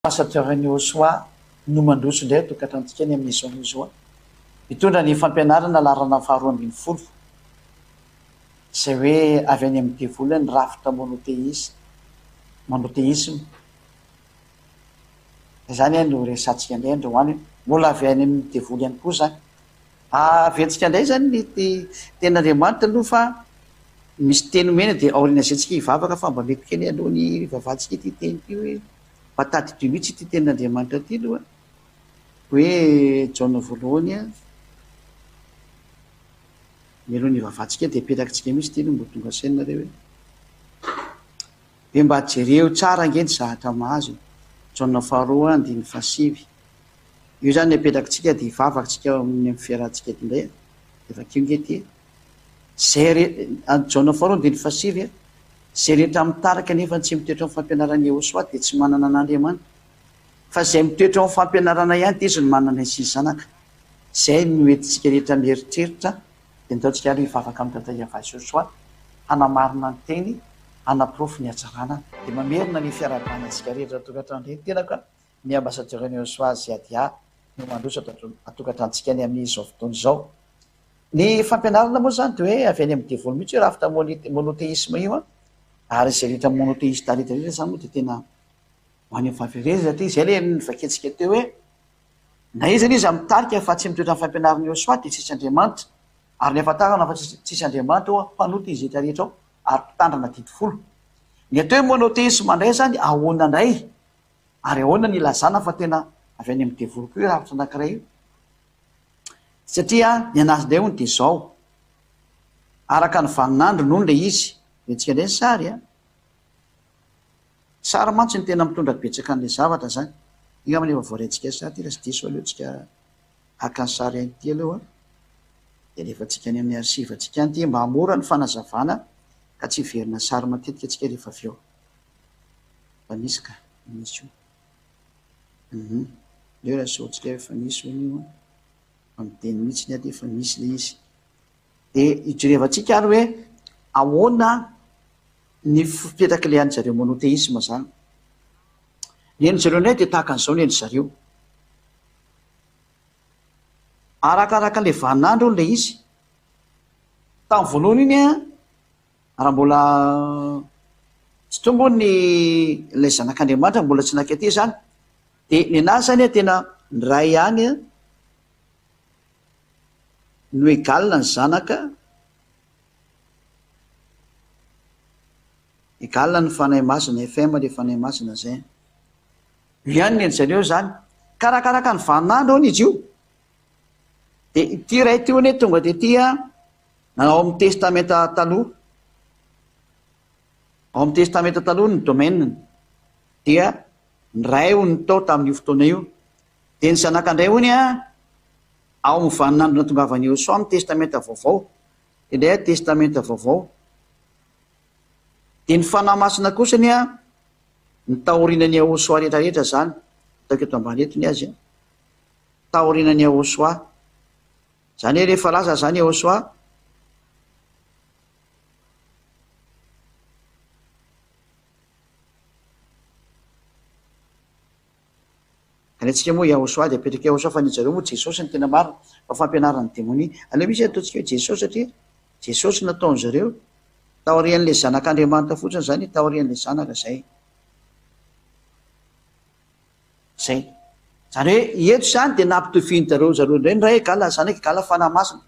Ambassadeur-n'i Osoa no mandroso indray an-tokantranontsika ny amin'izao anio izao. Mitondra ny fampianarana laharana faharoa 12, izay hoe avy any amin'ny devoly ny rafitra monotheisme, monothéisme. Izany no resahantsika indray androany, mbola avy any amin'ny devoly ihany koa izany. Aventsika indray izany ny tenin'Andriamanitra aloha fa misy teny omena dia aorian'izay tsika hivavaka fa mba mety kely aloha ny hivavahantsika ity teny ity hoe mba tadidio mihitsy ity tenin'Andriamanitra ity aloha hoe Jaona voalohany a mialoha ny hivavahantsika dia apetrakintsika mihitsy ity aloha mba ho tonga saina nareo hoe dia mba jereo tsara ange ny zahatra mahazo e. Jaona faharoa andininy fahasivy. Io izany ny apetrakitsika dia hivavaka tsika ao amin'ny fiarahantsika eto indray a. Dia vakio nge ity e. Izay re, any Jaona faharoa andininy fahasivy a, izay rehetra mitarika nefa tsy mitoetra amin'ny fampianaran'i Yehosua dia tsy manana an'Andriamanitra. Fa izay mitoetra ao amin'ny fampianarana ihany dia izy no manana ny sy ny zanaka. Izay no entintsika rehetra mieritreritra dia ndao tsika ary hivavaka amin'i Dada Yavah Yehosua hanamarina ny teny, hanaporofo ny hatsarana. Dia mamerina ny fiarahabana antsika rehetra tokantrano indray ny tenako a. Ny Ambassadeur-n'i Yehosua Ziadia no mandroso ato an-tokantranontsika any amin'izao fotoana izao. Ny fampianarana moa izany dia hoe avy any amin'ny devoly mihitsy io rafitra monotheisme io an, ary izay rehetra monotheiste rehetra rehetra izany moa dia tena ho any amin'ny fahaverezana satria izay ilay novakiantsika teo hoe na iza n'iza mitarika fa tsy mitoetra amin'ny fampianaran'i Yehosua dia tsisy Andriamanitra, ary ny ahafantarana fa tsisy Andriamanitra hoa mpanota izy rehetra rehetra ao ary mpitandrina didy folo. Ny atao hoe monotheisme indray izany ahoana indray? Ary ahoana ny ilazana fa tena avy any amin'ny devoly koa io rafitra anankiray io? Satria ny an'azy indray hono dia izao, araka ny vaninandro hono ilay izy, rentsika indray ny sary an! Sary mantsy no tena mitondra betsaka an'ilay zavatra izany. Io angamba efa voarentsika sary ity raha tsy diso aleo tsika haka ny sary an'ity aloha dia alefantsika any amin'ny archive-ntsika any ity mba hahamora ny fanazavana ka tsy hiverina sary matetika tsika rehefa avy eo. Efa nisy ka, nisy io. Hum, eo raha asehontsika hoe efa nisy hono io an, fa miteny mihitsy ny aty efa nisy ilay izy. Dia hijerevantsika ary hoe ahoana ny fipetrak'ilay an'i zareo monothéisme izany. Ny an'i zareo indray dia tahaka an'izao ny an'i zareo. Arakaraka ilay vaninandro hono ilay izy. Tamin'ny voalohany iny an, Raha mbola tsy tonga hono ny ilay zanak'Andriamanitra, mbola tsy nakaty izany, dia ny anazy izany an, tena ny Ray ihany an no égal ny zanaka, égal ny Fanahy Masina, FM ilay Fanahy Masina izay an. Io ihany ny an-dry zareo izany. Karakaraka ny vaninandro hono izy io. Dia ity Ray ity hono tonga tety an, Ao amin'ny Testamenta Taloha, ao amin'ny Testamenta Taloha ny domaine-ny dia ny Ray hono no tao tamin'io fotoana io. Dia ny Zanaka indray hono ao amin'ny vaninandro nahatongavan'i Yehosua amin'ny Testamenta Vaovao. Dia indray Testamenta Vaovao. Dia ny Fanahy Masina kosa ny ny taorianan'i Yehosua rehetra rehetra izany. Ataoko eto ambany eto ny azy. Taorianan'i Yehosua. Zany hoe rehefa lasa zany Yehosua, Ka ny antsika moa Yahosua dia apetraka Yahosua fa ny zareo moa Jesosy no tena marina fa fampianaran'ny demonia. Aleo mihitsy ataontsika hoe Jesosy satria Jesosy nataon zareo taorian'ilay zanak'Andriamanitra fotsiny zany taorian'ilay zanaka zay. Zay. Zany hoe eto izany dia nampitovian-jareo zareo indray ny Ray égale Zanaka égale Fanahy Masina.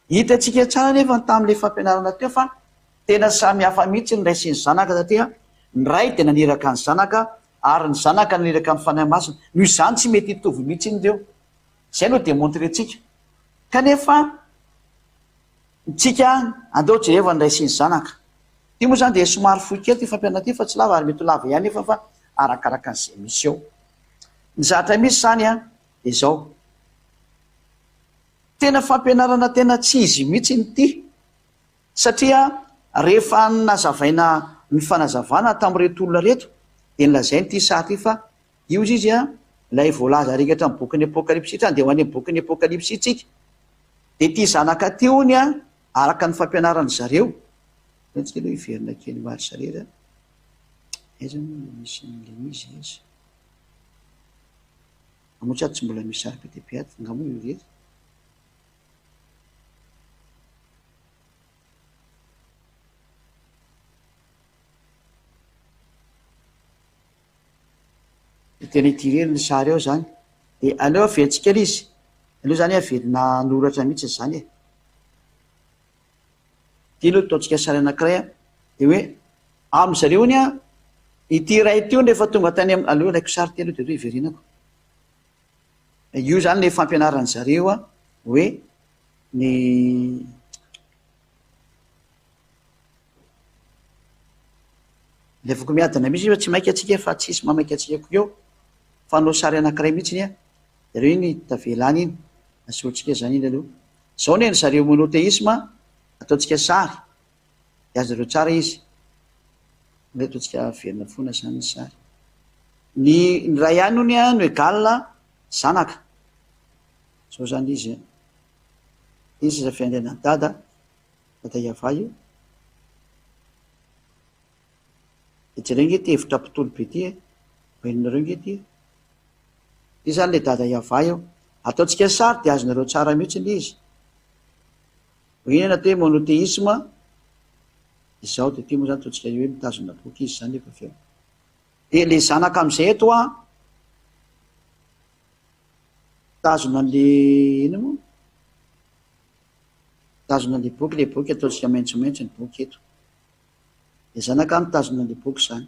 Hitantsika tsara anefa ny tamin'ilay fampianarana teo fa tena samy hafa mihitsy ny Ray sy ny Zanaka satria ny Ray dia naniraka ny Zanaka ary ny Zanaka naniraka ny Fanahy Masina. Noho izany tsy mety hitovy mihitsy ireo. Izay no demontrer-tsika. Kanefa Tsika andao jereva ny Ray sy ny Zanaka. Ity moa izany dia somary fohy kely ity fampianarana ity fa tsy lava ary mety ho lava ihany nefa fa arakaraka an'izay misy eo. Ny zavatra misy izany an, dia izao. Tena fampianarana tena tsy izy mihitsy ity satria rehefa nazavaina ny fanazavana tamin'ireto olona ireto dia nolazainy ity sary ity fa io izy izy an, ilay voalaza rehetra amin'ny bokin'ny Apokalypsy ity, andeha ho any amin'ny bokin'ny Apokalypsy tsika. Dia ity zanaka ity hono an, araka ny fampianaran-dry zareo, aleo tsika aloha hiverina kely marche arrière, aiza moa no misy an'ilay izy, aiza? Moa tsy ato tsy mbola misy sary be dia be ato fa nga moa io irery? Dia tena ity irery ny sary ao zany. Dia aleo averintsika ilay izy. Aleo zany averina hanoratra mihitsy izany e. Ity aloha ataontsika sary anankiray an. Dia hoe amin-dry zareo hono an, ity iray ity hono rehefa tonga tany amin'ny, aleo alaiko sary ity aloha dia aleo hiverenako. Io izany ilay fampianaran-dry zareo an, hoe ny Alefako miadana mihitsy fa tsy maika antsika fa tsisy mamaika antsika koa eo fa hanao sary anankiray mihitsy an, jereo iny tavela any iny, asehontsika izany iny aloha. Zao ny an'i zareo monothéisme ataontsika sary de azonareo tsara izy. Aleo ataontsika averina foana zany ny sary. Ny ny ray ihany hono an no égal zanaka. Zao zany izy an. Iny seza fiandrianan'i dada, dada Yavah io. De jereo nge ty hevitra mpitory be ty e. Mba henonareo nge ty e. Ty zany le dada Yavah eo. Ataontsika sary de azonareo tsara mihitsy le izy. Ho inona atao hoe monothéisme? Izao de ty moa zany ataontsika hoe mitazona boky izy zany efa avy eo. De le zanaka amizay eto an, mitazona an'le inona moa? Mitazona an'le boky, le boky ataontsika maitsomaitso ny boky eto. Le zanaka mitazona an'le boky zany.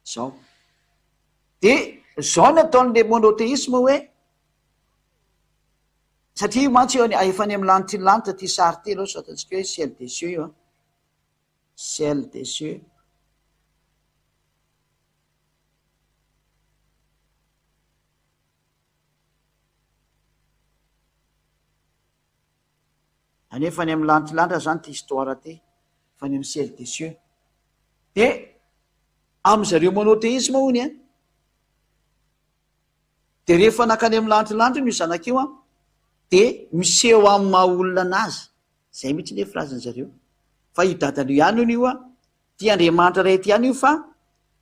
Zao. De zao ny ataon'le monothéisme hoe, satria io mantsy eo efa any amin'ny lanitry ny lanitra ty sary ty aloha, sao ataontsika hoe ciel des cieux io an, ciel des cieux. Anefa any amin'ny lanitry lanitra zany ty histoire ty, fa any amin'ny ciel des cieux. De amin zareo monothéisme hono an, de rehefa nankany amin'ny lanitry lanitra io zanaka io an, de miseho amin'ny maha olona anazy, zay mihitsy anie phrase-ny zareo, fa io dadany io ihany hono io an, ty Andriamanitra ray ty ihany io fa,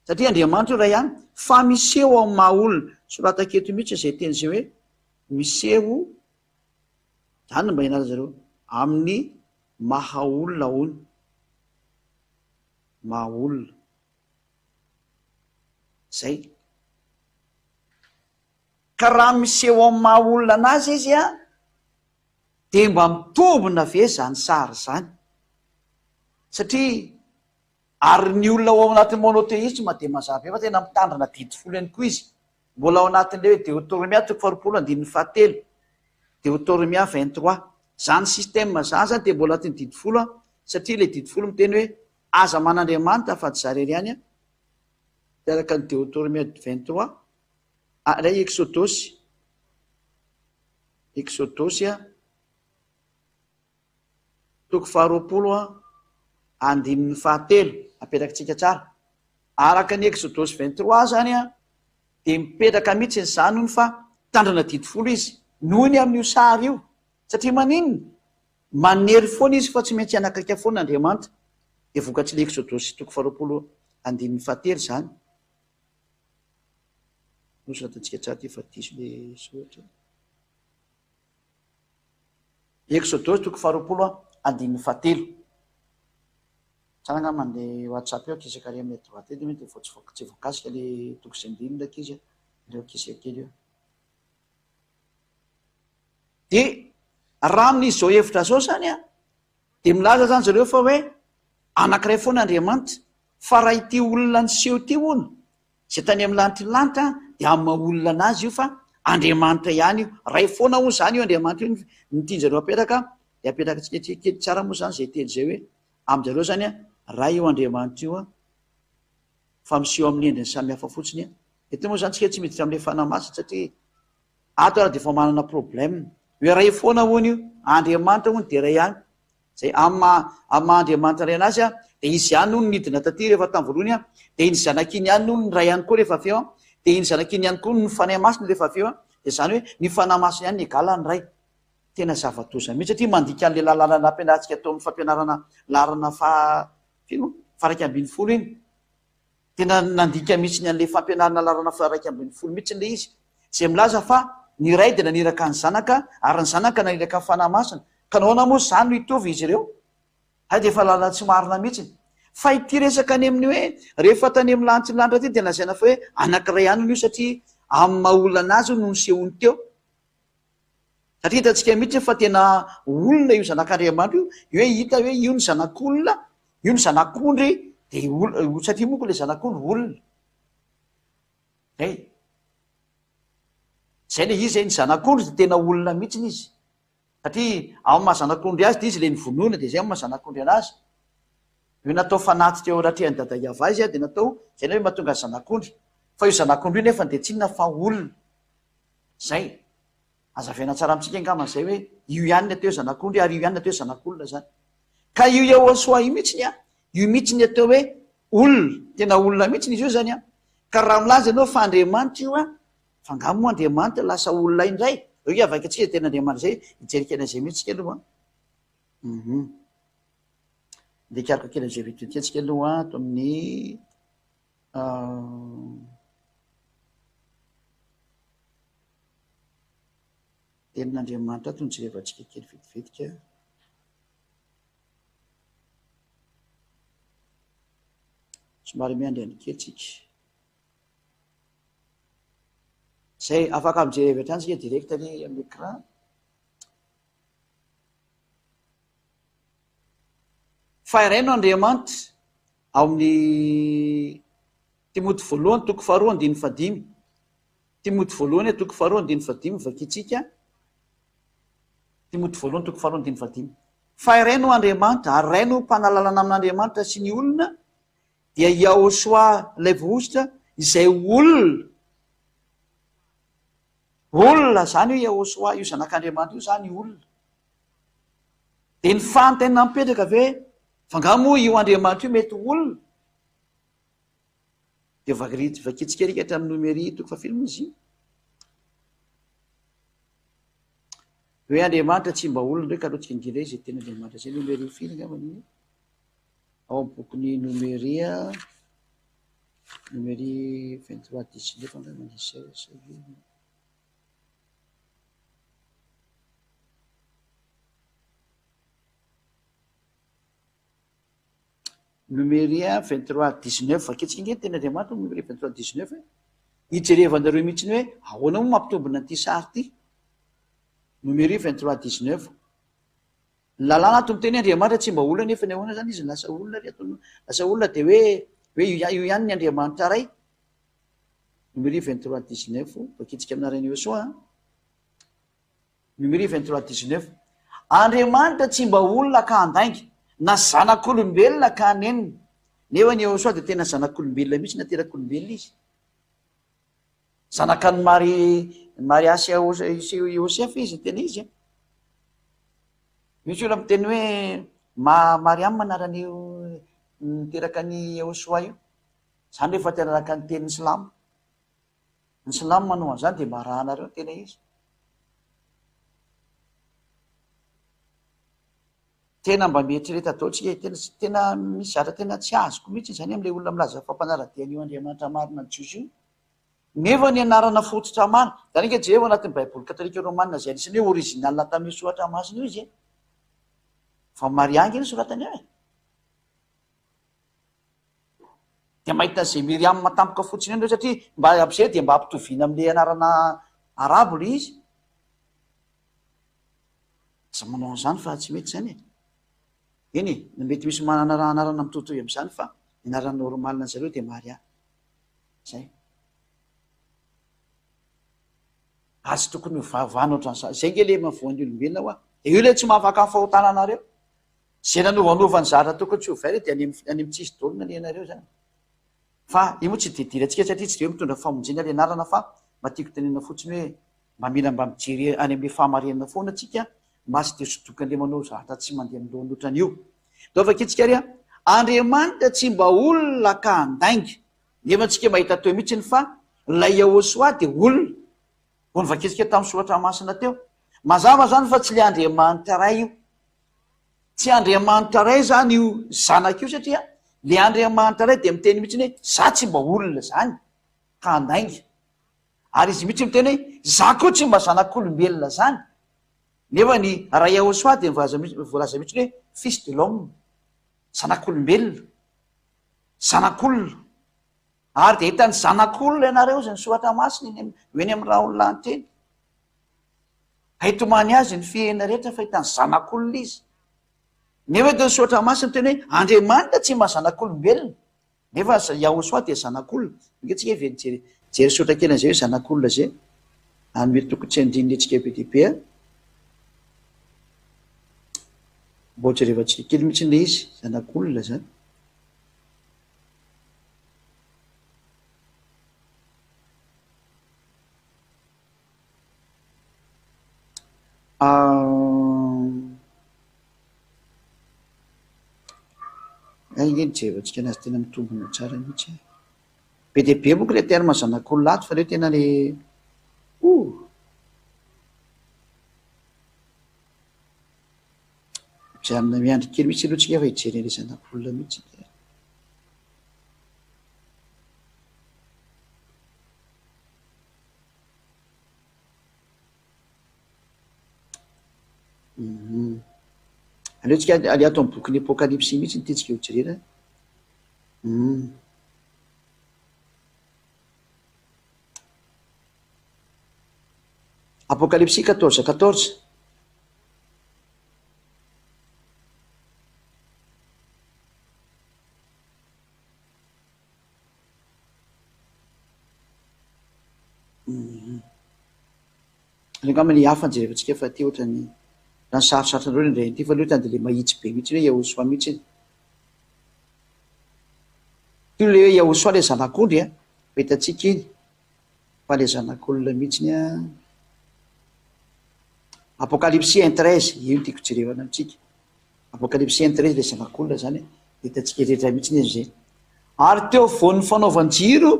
satria Andriamanitra io ray ihany, fa miseho amin'ny maha olona, soratako eto mihitsy izay teny izay hoe miseho Zany no mba ianarana zareo amin'ny maha olona hono. Maha olona. Zay. Ka raha miseho amin'ny maha olona anazy izy an, dia mba mitombina ve zany sary zany? Satria ary ny olona ao anatin'ny monothéisme dia mazava be fa tena mitandrina didy folo ihany koa izy. Mbola ao anatin'ilay hoe Deotoromia toko faharoapolo andininy fahatelo, Deotoromia 23. Izany système izany izany dia mbola anatin'ny didy folo an, satria ilay didy folo miteny hoe aza man'Andriamanitra afa-tsy izaho irery ihany an, dia araka ny Deotoromia 23, ilay Eksodosy, Eksodosy an, Toko faharoapolo andininy fahatelo, apetrakintsika tsara. Araka ny Exodosy 23 izany dia mipetraka mihitsy izany hono fa tandrana didy folo izy noho ny amin'io sary io. Satria maninona? Manery foana izy fa tsy maintsy hanakaiky foana Andriamanitra. Dia vokatr'ilay Exodosy toko faharoapolo andininy fahatelo izany. Nosoratantsika tsara ity fa diso ilay soratra. Eksodosy toko faharoapolo andininy fahatelo. Tsara angamba ny WhatsApp eo ankizy kary amin'ny droite eto mety vao tsy voakasika le toko sy andininy ilay ankizy ireo ankizy kely io. Dia raha amin'izao hevitra izao izany an, dia milaza izany zareo fa hoe anankiray foana Andriamanitra, fa raha ity olona niseho ity hono Izay tany amin'ny lanitry ny lanitra dia amin'ny maha olona anazy io fa Andriamanitra ihany io. Ray foana hono izany io Andriamanitra io ny tian-jareo apetraka dia apetraka tsikelikely tsara moa izany izay teny izay hoe amin-jareo izany Ray io Andriamanitra io fa miseho amin'ny endriny samihafa fotsiny. Eto moa izany tsika tsy miditra amin'ilay fanahy masina satria ato ary dia efa manana problème. Hoe Ray foana hono io, Andriamanitra hono dia Ray ihany. Izay amin'ny maha amin'ny maha Andriamanitra Ray an'Azy dia Izy ihany hono nidina taty rehefa tamin'ny voalohany dia iny Zanaka iny ihany hono ny Ray ihany koa rehefa avy eo dia iny Zanaka iny ihany koa ny Fanahy Masina rehefa avy eo dia izany hoe ny Fanahy Masina ihany ny égal ny Ray. Tena zava-doza mihitsy satria mandika an'ilay lalàna nampianarintsika tao amin'ny fampianarana laharana faha firy moa? faha-11 iny. Tena nandika mihitsy ny an'ilay fampianarana laharana faha-11 mihitsy ilay izy, izay milaza fa ny Ray dia naniraka ny Zanaka ary ny Zanaka naniraka ny Fanahy Masina. Ka nahoana moa izany no hitovy izy ireo? Hay dia efa lalana tsy marina mihitsy. Fa ity resaka any amin'ny hoe rehefa tany amin'ny lanitry ny lanitra ity dia lazaina fa hoe anankiray ihany hono io satria amin'ny maha olona anazy hono no nisehoany teo. Satria hitantsika mihitsy fa tena olona io zanak'Andriamanitra io, io hoe hita hoe io ny zanak'olona, io ny zanak'ondry, dia olona, satria moa ko ilay zanak'ondry olona. Zay. Zay ilay izy, ny zanak'ondry dia tena olona mihitsy izy. Satria amin'ny maha zanak'ondry azy dia izy ilay novonoina, dia izay amin'ny maha zanak'ondry anazy. Io natao fanatitra eo anatrehan'i Dada Yavah izy dia natao, izay ilay hoe mahatonga azy zanak'ondry. Fa io zanak'ondry io nefa dia tsy inona fa olona. Zay. Hazavaina tsara amintsika angamba izay hoe io ihany ny atao hoe zanak'ondry ary io ihany ny atao hoe zanak'olona izany. Ka io Yahoshuah io mihitsy an, io mihitsy ny atao hoe olona, tena olona mihitsy izy io izany an. Ka raha milaza ianao fa Andriamanitra io an, fa angaha moa Andriamanitra lasa olona indray? Eo hiavaika antsika izay tena Andriamanitra izay, hijery kely an'izay mihitsy tsika aloha an. Hum. Ndeha hikaroka kely an'izay video ity antsika aloha ato amin'ny Tenin'Andriamanitra ato no jerevantsika kely vetivetika. Somary miandry any kely tsika. Zay afaka mijery avy hatrany tsika direct ny amin'ny écran. Fa iray no Andriamanitra ao amin'ny Timoty voalohany toko faharoa andininy fahadimy. Timoty voalohany toko faharoa andininy fahadimy vakintsika. Timoty voalohany toko faharoa andininy fahadimy. Fa iray no Andriamanitra ary iray no mpanalalana amin'Andriamanitra sy ny olona dia Yahoshua ilay voahosotra izay olona. Olona izany io Yahoshua io zanak'Andriamanitra io izany olona. Dia ny fanontaniana mipetraka ve fa angaha moa io Andriamanitra io mety ho olona? Dia vakintsika ery hatramin'ny Nomery toko fahafito moa izy io. Hoe Andriamanitra tsy mba olona indray ka aloha indrindra izay tena Andriamanitra izay Nomery firy angamba iny ao amin'ny bokin'ny Nomery Nomery 23 19 angamba izay izay Nomery 23 19 Vakintsika ange ny tenin'Andriamanitra Nomery 23 19 e. Hijerevanareo mihitsy ny hoe ahoana moa mampitombina an'ity sary ity. Nomery 23 19 Ny lalàna ato miteny hoe Andriamanitra tsy mba olona nefa ny ahoana zany izy lasa olona ry ato lasa olona dia hoe hoe io ihany ny Andriamanitra ray. Nomery 23 19 Vakintsika aminareo Iosoa. Numéri 23 19 Andriamanitra tsy mba olona ka handainga, na zanak'olombelona ka hanenina. Nefa ny Yehosua dia tena zanak'olombelona mihitsy, naterak'olombelona izy. Zanakan'i Mari, Maria sy Yosefa izy, tena izy. Misy olona miteny hoe ma Mariam anaran'io niteraka an'i Yehosua io. Izany rehefa tena araka ny tenin'ny silamo. Ny silamo manao an'izany dia mba arahanareo ny tena izy. Tena mba mieritrereta daholo tsika e, tena tena misy zavatra tena tsy azoko mihitsy izany amin'ilay olona milaza fa mpanara-dia an'io Andriamanitra marina ny Jiosy io. Nefa ny anarana fototra marina, izany ange jereo anatin'ny Baiboly katolika romana izay anisan'ny hoe original tamin'io soratra masina io izy e. Fa Maria ange no soratany ao e. Dia mahita an'izay Myriam tampoka fotsiny eo ndreo satria mba ampiseho dia mba ampitoviana amin'ilay anarana arabo ilay izy. Aza manao an'izany fa tsy mety izany e. Eny e, mety misy manana anarana mitovitovy amin'izany fa ny anarana normal an'ny zareo dia Maria. Zay. Ary tsy tokony ho vavahana ohatran'izany. Izay nge ilay mahavoan'ny olombelona hoa. Dia io ilay tsy mahafaka ny fahotana anareo. Izay nanovanova ny zavatra tokony tsy hovaina dia any amin'ny tsisy dôlina anie ianareo izany. Fa io moa tsy dia idirantsika satria tsy dia hoe mitondra famonjena ilay anarana fa mba tiako tenenina fotsiny hoe mba mila mba mijery any amin'ilay fahamarinana foana tsika mba tsy dia sodoka an'ilay manao zavatra tsy mandeha amin'ny lohany ohatran'io. Ndao vakintsika ary an! Andriamanitra tsy mba olona ka handainga. Nefa tsika mahita teo mihitsiny fa ilay Yahoshuah dia olona. Vao novakintsika tamin'ny soratra masina teo. Mazava izany fa tsy ilay Andriamanitra Ray io. Tsy Andriamanitra Ray izany io Zanaka io satria Le Andriamanitra Ray dia miteny mihitsy hoe za tsy mba olona zany ka handainga. Ary izy mihitsy miteny hoe za koa tsy mba zanak'olombelona zany. Nefa ny Ray Yahoshua dia voalaza mihitsy hoe fils de l'homme, zanak'olombelona, zanak'olona. Ary dia hitan'ny zanak'olona ianareo izay ny soratra masina eny amin'ny, eny amin'ny rahon'ny lanitra eny. Haitomany azy ny fihena rehetra fa hitan'ny zanak'olona izy. Nefa eto ny soratra masina miteny hoe Andriamanitra tsy mba zanak'olombelona. Nefa Yahoshua dia zanak'olona. Ange tsika ve nijery jery soratra kely an'izay hoe zanak'olona izay. Hanome toko tsy andininy antsika be dia be a. Mba ho jerevantsika kely mihitsy ilay izy, zanak'olona izany. Hay ange ny jerevantsika anazy tena mitombina tsara mihitsy e. Be dia be manko ilay terme zanak'olona ato fa aleo tena le oh! Mijanona miandry kely mihitsy aloha tsika fa hijery an'ilay zanak'olona mihitsy. Aleo tsika aleo ato amin'ny bokin'ny Apokalypsy mihitsy no tiantsika ho jerena. Apokalypsy 14 14. Aleo angamba ny hafa no jerevantsika fa ity ohatran'ny raha ny sarosarotra anareo indray ity fa aleo ohatran'ny dia le mahitsy be mihitsy hoe Yahosoa mihitsy e. Io le hoe Yahosoa le zanak'ondry a, fa hitantsika iny fa le zanak'olona mihitsy a. Apokalypsy un 13, io no tiako jerevana amintsika. Apokalypsy un 13 le zanak'olona zany a, hitantsika rehetra mihitsy izy zay. Ary teo afovoan'ny fanaovan-jiro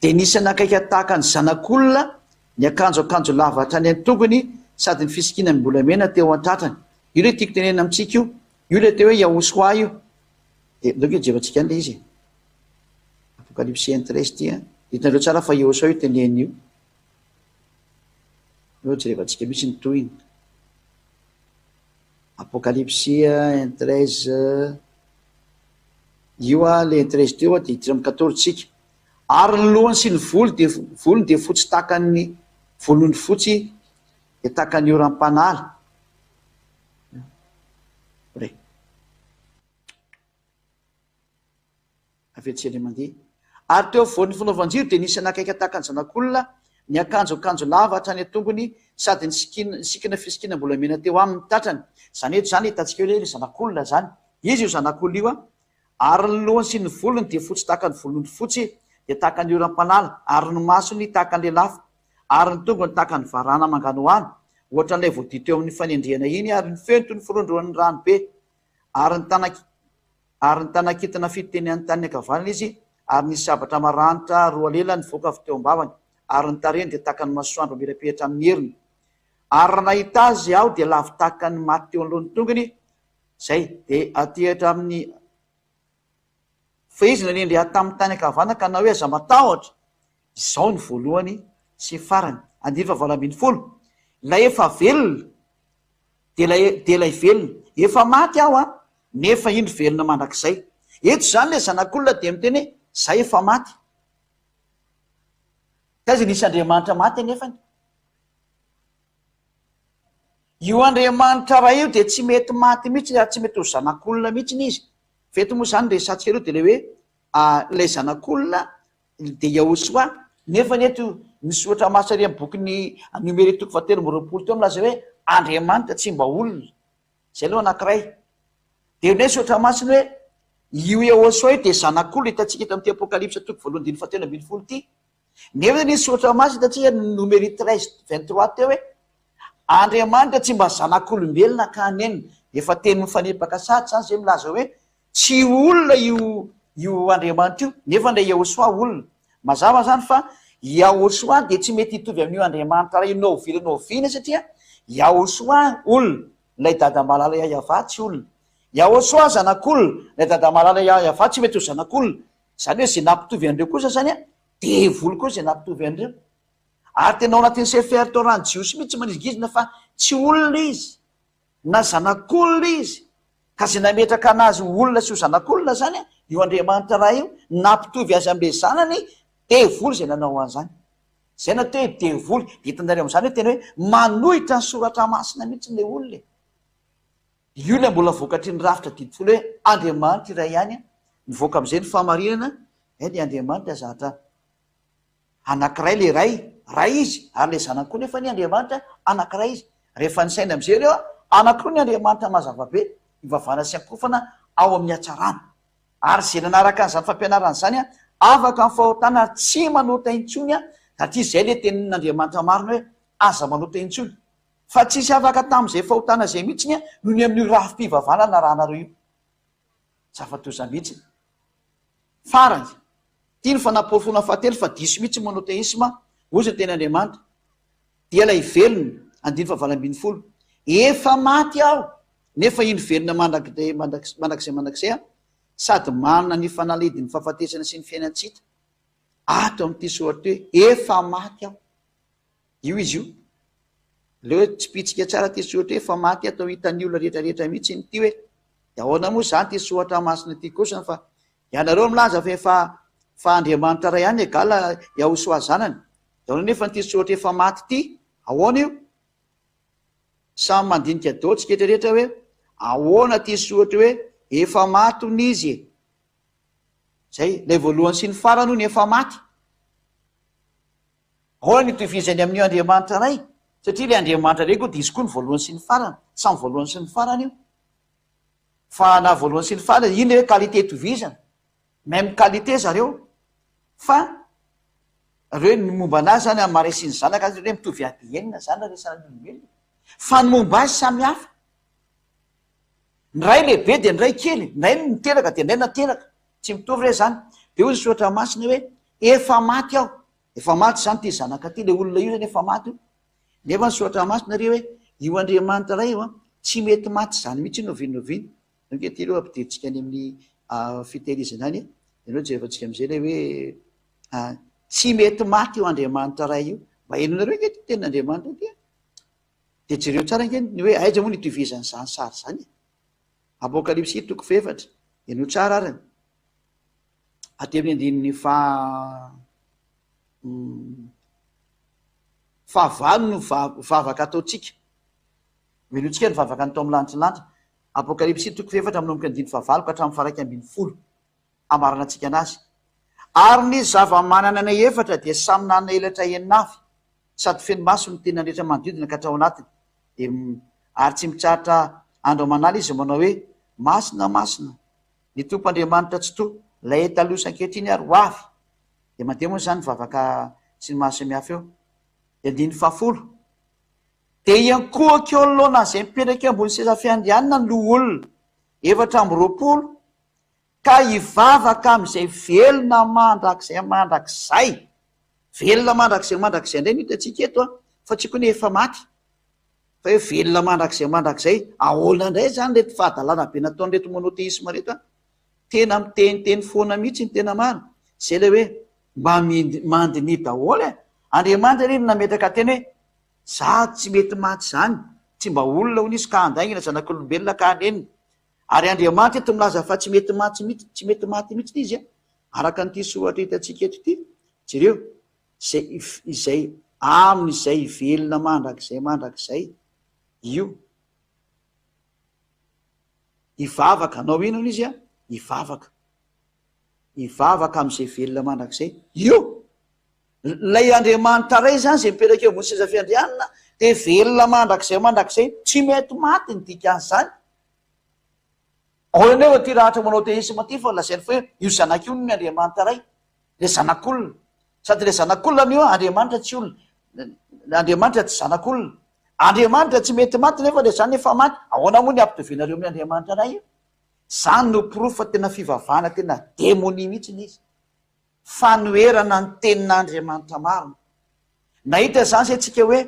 dia nisy anakaika tahaka ny zanak'olona niakanjo akanjo lava hatrany an-tongony sady ny fisikinam-bolamena teo an-tratrany. Io ilay tiako tenenina amintsika io. Io ilay atao hoe Yahoshua io. Dia ndao ange jerentsika any ilay izy e. Apokalypsy un 13 ity an. Hitanareo tsara fa Yahoshua io tenenina io. Ndao jerevantsika mihitsy ny tohiny. Apokalypsy un 13 Io a le un 13 teo a dia hiditra amin'ny 14 tsika. Ary ny lohany sy ny volo dia volony dia fotsy tahaka ny volon'ondry fotsy dia tahaka ny oram-panala. Re. Avy etsy indray mandeha. Ary teo afovoan'ny fanaovan-jiro dia nisy anakaika tahaka ny zanak'olona, niakanjo akanjo lava hatrany an-tongony sady nisikina nisikina fisikinam-bolamena teo aminy ny tratrany. Izany eto izany hitantsika hoe ilay zanak'olona izany. Iza io zanak'olona io? Ary ny lohany sy ny volony dia fotsy tahaka ny volon'ondry fotsy, dia tahaka ny oram-panala, ary ny masony tahaka ny lelafo, ary ny tongony tahaka ny varahana manganohano, hoatran'ilay voadio teo amin'ny fanendrehana iny, ary ny feony toy ny firondroan'ny rano be. Ary ny tana ary ny tana-kintana fito teny an-taniny ankavanana izy, ary nisy sabatra maranitra roa lela nivoaka avy teo am-bavany, ary ny tarehiny dia tahaka ny masoandro mamirapiratra amin'ny heriny. Ary raha nahita azy aho dia lavo tahaka ny maty teo anoloan'ny tongony, izay dia aty hatramin'ny Fa izy nanendry ahy tamin'ny tany ankavanana ka nanao hoe, Aza matahotra, Izaho no voalohany sy farany. Andininy fahavalo 18. Ilay efa velona dia ilay dia ilay velona. Efa maty aho an, nefa indro velona mandrakizay. Eto izany ilay Zanak'olona dia miteny hoe, Izaho efa maty. Taiza nisy Andriamanitra maty anefany? Io Andriamanitra Ray io dia tsy mety maty mihitsy ary tsy mety ho Zanak'olona mihitsy izy. Fa eto moa izany resahantsika aloha dia ilay hoe ilay Zanak'olona dia Yahoshua, nefa ny eto ny soratra masina ery amin'ny bokin'ny Nomery toko fahatelo 23 teo milaza hoe Andriamanitra tsy mba olona. Izay aloha anankiray. Dia ny hoe soratra masina hoe io Yahoshua io dia zanak'olona hitantsika eto amin'ity Apokalypsa toko voalohany andininy fahatelo 13 ity. Nefa ny soratra masina hitantsika Nomery 13 23 teo hoe Andriamanitra tsy mba zanak'olombelona ka hanenina. Efa teny mifanipaka sady izany izay milaza hoe Tsy olona io io Andriamanitra io, nefa ilay Yahoshuah olona. Mazava izany fa Yahoshuah dia tsy mety hitovy amin'io Andriamanitra Ray io na oviana na oviana satria Yahoshuah olona, ilay Dada Malala Yahyahavah tsy olona. Yahoshuah zanak'olona, ilay dada malala Yavah tsy mety ho zanak'olona. Izany hoe izay nampitovy an'ireo kosa izany an, devoly koa izay nampitovy an'ireo. Ary tena ao anatin'ny Sefer Torah ny Jiosy mihitsy manizingizina fa tsy olona izy, na zanak'olona izy. Ka izay nametraka anazy ho olona sy ho zanak'olona izany an, io Andriamanitra Ray io, nampitovy azy amin'ilay zanany, devoly izay nanao an'izany. Izay no atao hoe devoly. Dia hitanareo amin'izany hoe tena hoe manohitra ny soratra masina mihitsy ilay olona e. Io ilay mbola vokatry ny rafitra didy folo hoe Andriamanitra iray ihany, mivoaka amin'izay ny fahamarinana, eh ny Andriamanitra zatra anankiray ilay Ray, Ray izy, ary ilay Zanany koa nefa anie Andriamanitra anankiray izy. Rehefa nisaina amin'izay ireo, anankiroa ny Andriamanitra mazava be, ivavahana sy ankofana ao amin'ny hatsarana. Ary izay nanaraka an'izany fampianarana izany, afaka amin'ny fahotana ary tsy manota intsony, satria izay ilay tenin'Andriamanitra marina hoe aza manota intsony. Fa tsisy afaka tamin'izay fahotana izay mihitsiny noho ny amin'io rafi-pivavahana narahanareo io. Zava-doza mihitsiny. Farany, ity ny fanaporofoana fahatelo fa diso mihitsy ny monotheisme, hoy ny teny Andriamanitra, dia ilay velona, andininy fahavalo 18, Efa maty aho, nefa indro velona mandrakizay mandrakizay aho, sady manana ny fanalahidin'ny fahafatesana sy ny fiainan-tsy hita. Ato amin'ity soratra ity hoe, efa maty aho. Io izy io. Aleo hoe tsipitsika tsara ity soratra hoe efa maty atao hitan'ny olona rehetra rehetra mihitsy ity hoe dia ahoana moa izany ity soratra masina ity kosa fa ianareo milaza fa efa fa Andriamanitra ray ihany egal Yahosoa zanany. Dia ahoana nefa ity soratra efa maty ity? Ahoana io? Samy mandinika daholo tsika rehetra rehetra hoe ahoana ity soratra hoe efa maty hono izy e. Zay, ilay voalohany sy ny farany hono efa maty. Ahoana no itovizany amin'io Andriamanitra Ray? Satria ilay Andriamanitra Ray koa dia izy koa ny voalohany sy ny farany. Samy voalohany sy ny farany io. Fa na voalohany sy ny farany, iny ilay hoe qualité itovizana. Même qualité zareo. Fa ireo ny momba anazy zany amin'ny maha Ray sy ny Zanaka azy, hoe mitovy ADN zany raha resahana ny olombelona. Fa ny momba azy samy hafa. Ny ray lehibe dia ny ray kely, ny ray niteraka dia ny ray nateraka. Tsy mitovy re zany. Dia hoy ny soratra masina hoe efa maty aho. Efa maty izany ity zanaka ity, ilay olona io zany efa maty io. Nefa ny soratra masina re hoe io Andriamanitra ray io an, tsy mety maty izany mihitsy na oviana na oviana. Donc ity aloha ampidirintsika any amin'ny fitehirizana any, dia aleo jerevantsika amin'izay ilay hoe tsy mety maty io Andriamanitra ray io. Mba henonareo ange ity tenin'Andriamanitra ity an. Dia jereo tsara ange ny hoe aiza moa no itovizan'izany sary izany e. Apokalypsy toko fahefatra, henoy tsara ary. Aty amin'ny andininy faha fahavalo no vavaka ataontsika. Henointsika ny vavaka ny tao amin'ny lanitra lanitra. Apokalypsy toko fahefatra manomboka andininy fahavalo ka hatramin'ny faha 11. Amaranantsika anazy. Ary ny zava-manana aina efatra dia samy nanana elatra enina avy, sady feno maso ny tenany rehetra manodidina ka hatrao anatiny. Dia ary tsy mitsahatra andro aman'ala izy manao hoe, Masina, masina, ny Tompo Andriamanitra Tsitoha, ilay taloha sy ankehitriny ary ho avy. Dia mandeha moa izany ny vavaka sy ny mahasamihafa eo. Dia andininy fahafolo. Dia hiankohoka eo anoloana an'izay mipetraka eo ambony seza fiandrianana ny loholona 24 ka hivavaka amin'izay velona mandrakizay mandrakizay. Velona mandrakizay mandrakizay indray no hitantsika eto an, fa tsy koa ny efa maty. Fa hoe velona mandrakizay mandrakizay. Ahoana indray izany ireto fahadalana be nataon'ireto monotheisme ireto an? Tena miteniteny foana mihitsy ny tena marina. Izay ilay hoe mba mandiniha daholo e. Andriamanitra anie no nametraka teny hoe za tsy mety maty izany, tsy mba olona hono izy ka handaingana zanak'olombelona ka hanenina. Ary Andriamanitra eto milaza fa tsy mety maty mihitsy, tsy mety maty mihitsy izy an, araka an'ity soratra hitantsika eto ity. Jereo, izay, izay amin'izay velona mandrakizay mandrakizay io. Hivavaka, hanao inona izy an? Hivavaka. Hivavaka amin'izay velona mandrakizay. Io! Ilay Andriamanitra Ray izany izay mipetraka eo ambony seza fiandrianana dia velona mandrakizay mandrakizay, tsy mety maty ny dikan'izany. Ahoana anefa ity rahatra monotheisme ity fa lazainy fa hoe io zanaka io ny Andriamanitra Ray, ilay zanak'olona. Sady ilay zanak'olona anie Andriamanitra tsy olona, Andriamanitra tsy zanak'olona. Andriamanitra tsy mety maty nefa ilay zanany efa maty. Ahoana moa ny ampitovianareo amin'ny Andriamanitra Ray io? Izany no porofo fa tena fivavahana tena demonia mihitsy ilay izy. Fanoherana ny tenin'Andriamanitra marina. Nahita izany izay tsika hoe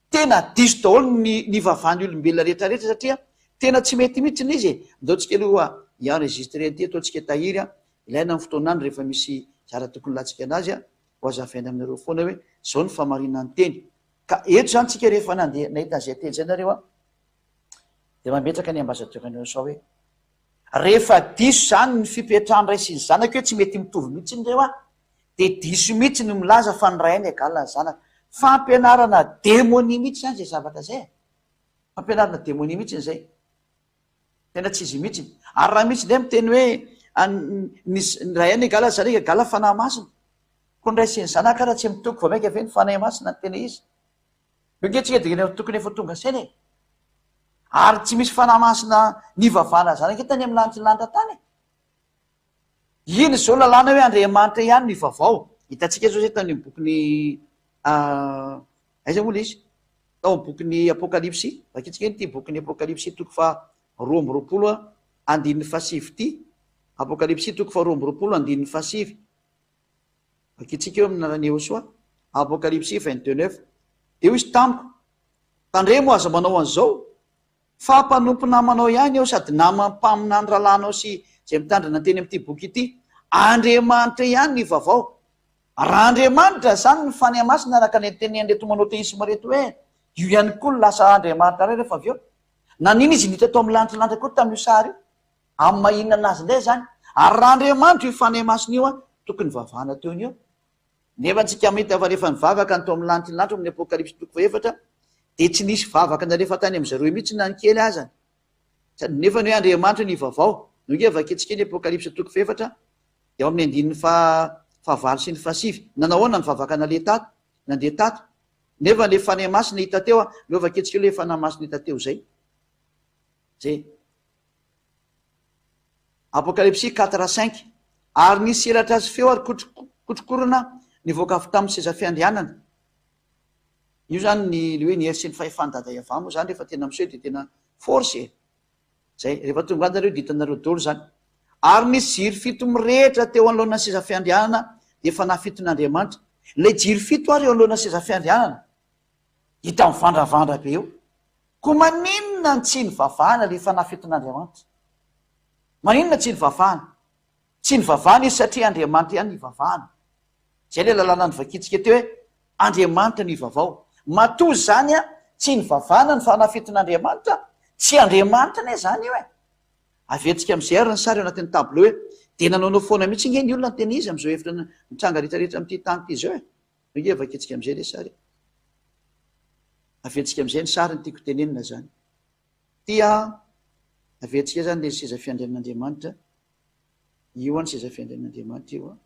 tena diso daholo ny nivavahan'ny olombelona rehetra rehetra satria. Tena tsy mety mihitsy ilay izy e! Ndao tsika aloha hi-enregistrer an'ity ataontsika tahiry an! Ilaina amin'ny fotoan'andro rehefa misy zara tokony latsika anazy an, ho azavaina aminareo foana hoe zao ny famarinan'ny teny. Ka eto izany tsika rehefa nandeha nahita an'izay teny izay nareo an, dia mametraka ny ambassadeur an'i Osa hoe rehefa diso izany ny fipetrahan'ny ray sy ny zanaka hoe tsy mety mitovy mihitsy ireo an, dia diso mihitsy ny milaza fa ny ray any égal ny zanaka. Fampianarana demonia mihitsy izany izay zavatra izay e! Fampianarana demonia mihitsy izay. Tena tsy izy mihitsy. Ary raha misy indray miteny hoe ny ray any égal ny zanaka égal fanahy masina. Koa ny ray sy ny zanaka ara tsy mitoky vao mainka ve ny fanahy masina no tena izy? Io ange tsika dia tokony efa tonga saina e. Ary tsy misy fanahy masina nivavahana zanaka tany amin'ny lanitry ny lanitra tany e. Iny izao lalàna hoe Andriamanitra ihany no ivavao. Hitantsika izao izay tany amin'ny bokin'ny aiza moa ilay izy? Tao amin'ny bokin'ny Apokalypsy. Vakintsika iny ity bokin'ny Apokalypsy toko faha 22 andininy fahasivy ity. Apokalypsy toko faha 22 andininy fahasivy. Vakintsika eo amin'ny anaran'i Yehosua. Apokalypsy 22 neuf. Dia hoy izy tamiko, Tandremo aza manao an'izao, Fa mpanompo namanao ihany aho sady naman'ny mpaminany rahalahinao sy izay mitandrina ny teny amin'ity boky ity. Andriamanitra ihany ny vaovao. Raha Andriamanitra izany ny Fanahy Masina araka ny tenin'ireto monotheisme ireto hoe io ihany koa no lasa Andriamanitra iray rehefa avy eo. Nanina izy niditra tao amin'ny lanitra lanitra koa tamin'io sary io? Amin'ny maha inona azy indray izany? Ary raha Andriamanitra io Fanahy Masina io an, tokony nivavahana teo ny eo. Nefa antsika mahita fa rehefa nivavaka ny tao amin'ny lanitry ny lanitra ao amin'ny Apokalypsy toko fahefatra dia tsy nisy vavaka nalefa tany amin-dry zareo mihitsy na ny kely azany. Sady nefa ny hoe Andriamanitra no ivavao. No ange vakintsika ny Apokalypsy toko fahefatra dia ao amin'ny andininy faha fahavalo sy ny fahasivy. Nanao ahoana ny vavaka naleha tato, nandeha tato? Nefa ilay Fanahy Masina hita teo, aleo vakintsika eo ilay Fanahy Masina hita teo izay. Izay. Apokalypsy quatre cinq, Ary nisy elatra sy feo ary kotrokorana nivoaka avy tamin'ny seza fiandrianana. Io izany ny le hoe ny hery sy ny fahefan'i Dada Yavah moa izany rehefa tena miseho dia tena force e! Zay, rehefa tonga any nareo dia hitanareo daholo izany. Ary nisy jiro fito mirehitra teo anoloan'ny seza fiandrianana dia fanahy fiton'Andriamanitra. Ilay jiro fito ary eo anoloan'ny seza fiandrianana hita mivandravandra be eo. Koa maninona no tsy nivavahana ilay fanahy fetin'Andriamanitra? Maninona tsy nivavahana? Tsy nivavahana izy satria Andriamanitra ihany no ivavahana. Izay ilay lalàna novakintsika teo hoe Andriamanitra no ivavao. Matoa izany tsy nivavahana ny fanahy fetin'Andriamanitra, tsy Andriamanitra anie izany io e! Averintsika amin'izay ary ny sary ao anatin'ny tableau hoe dia nanaonao foana mihitsy ange ny olona niteny izy amin'izao hevitra mitranga rehetrarehetra amin'ity tany ity izao e! Ange vakintsika amin'izay ilay sary e. Averintsika amin'izay ny sary ny tiako tenenina izany. Ity an, averintsika izany ilay seza fiandrianan'Andriamanitra. Io an ny seza fiandrianan'Andriamanitra io an.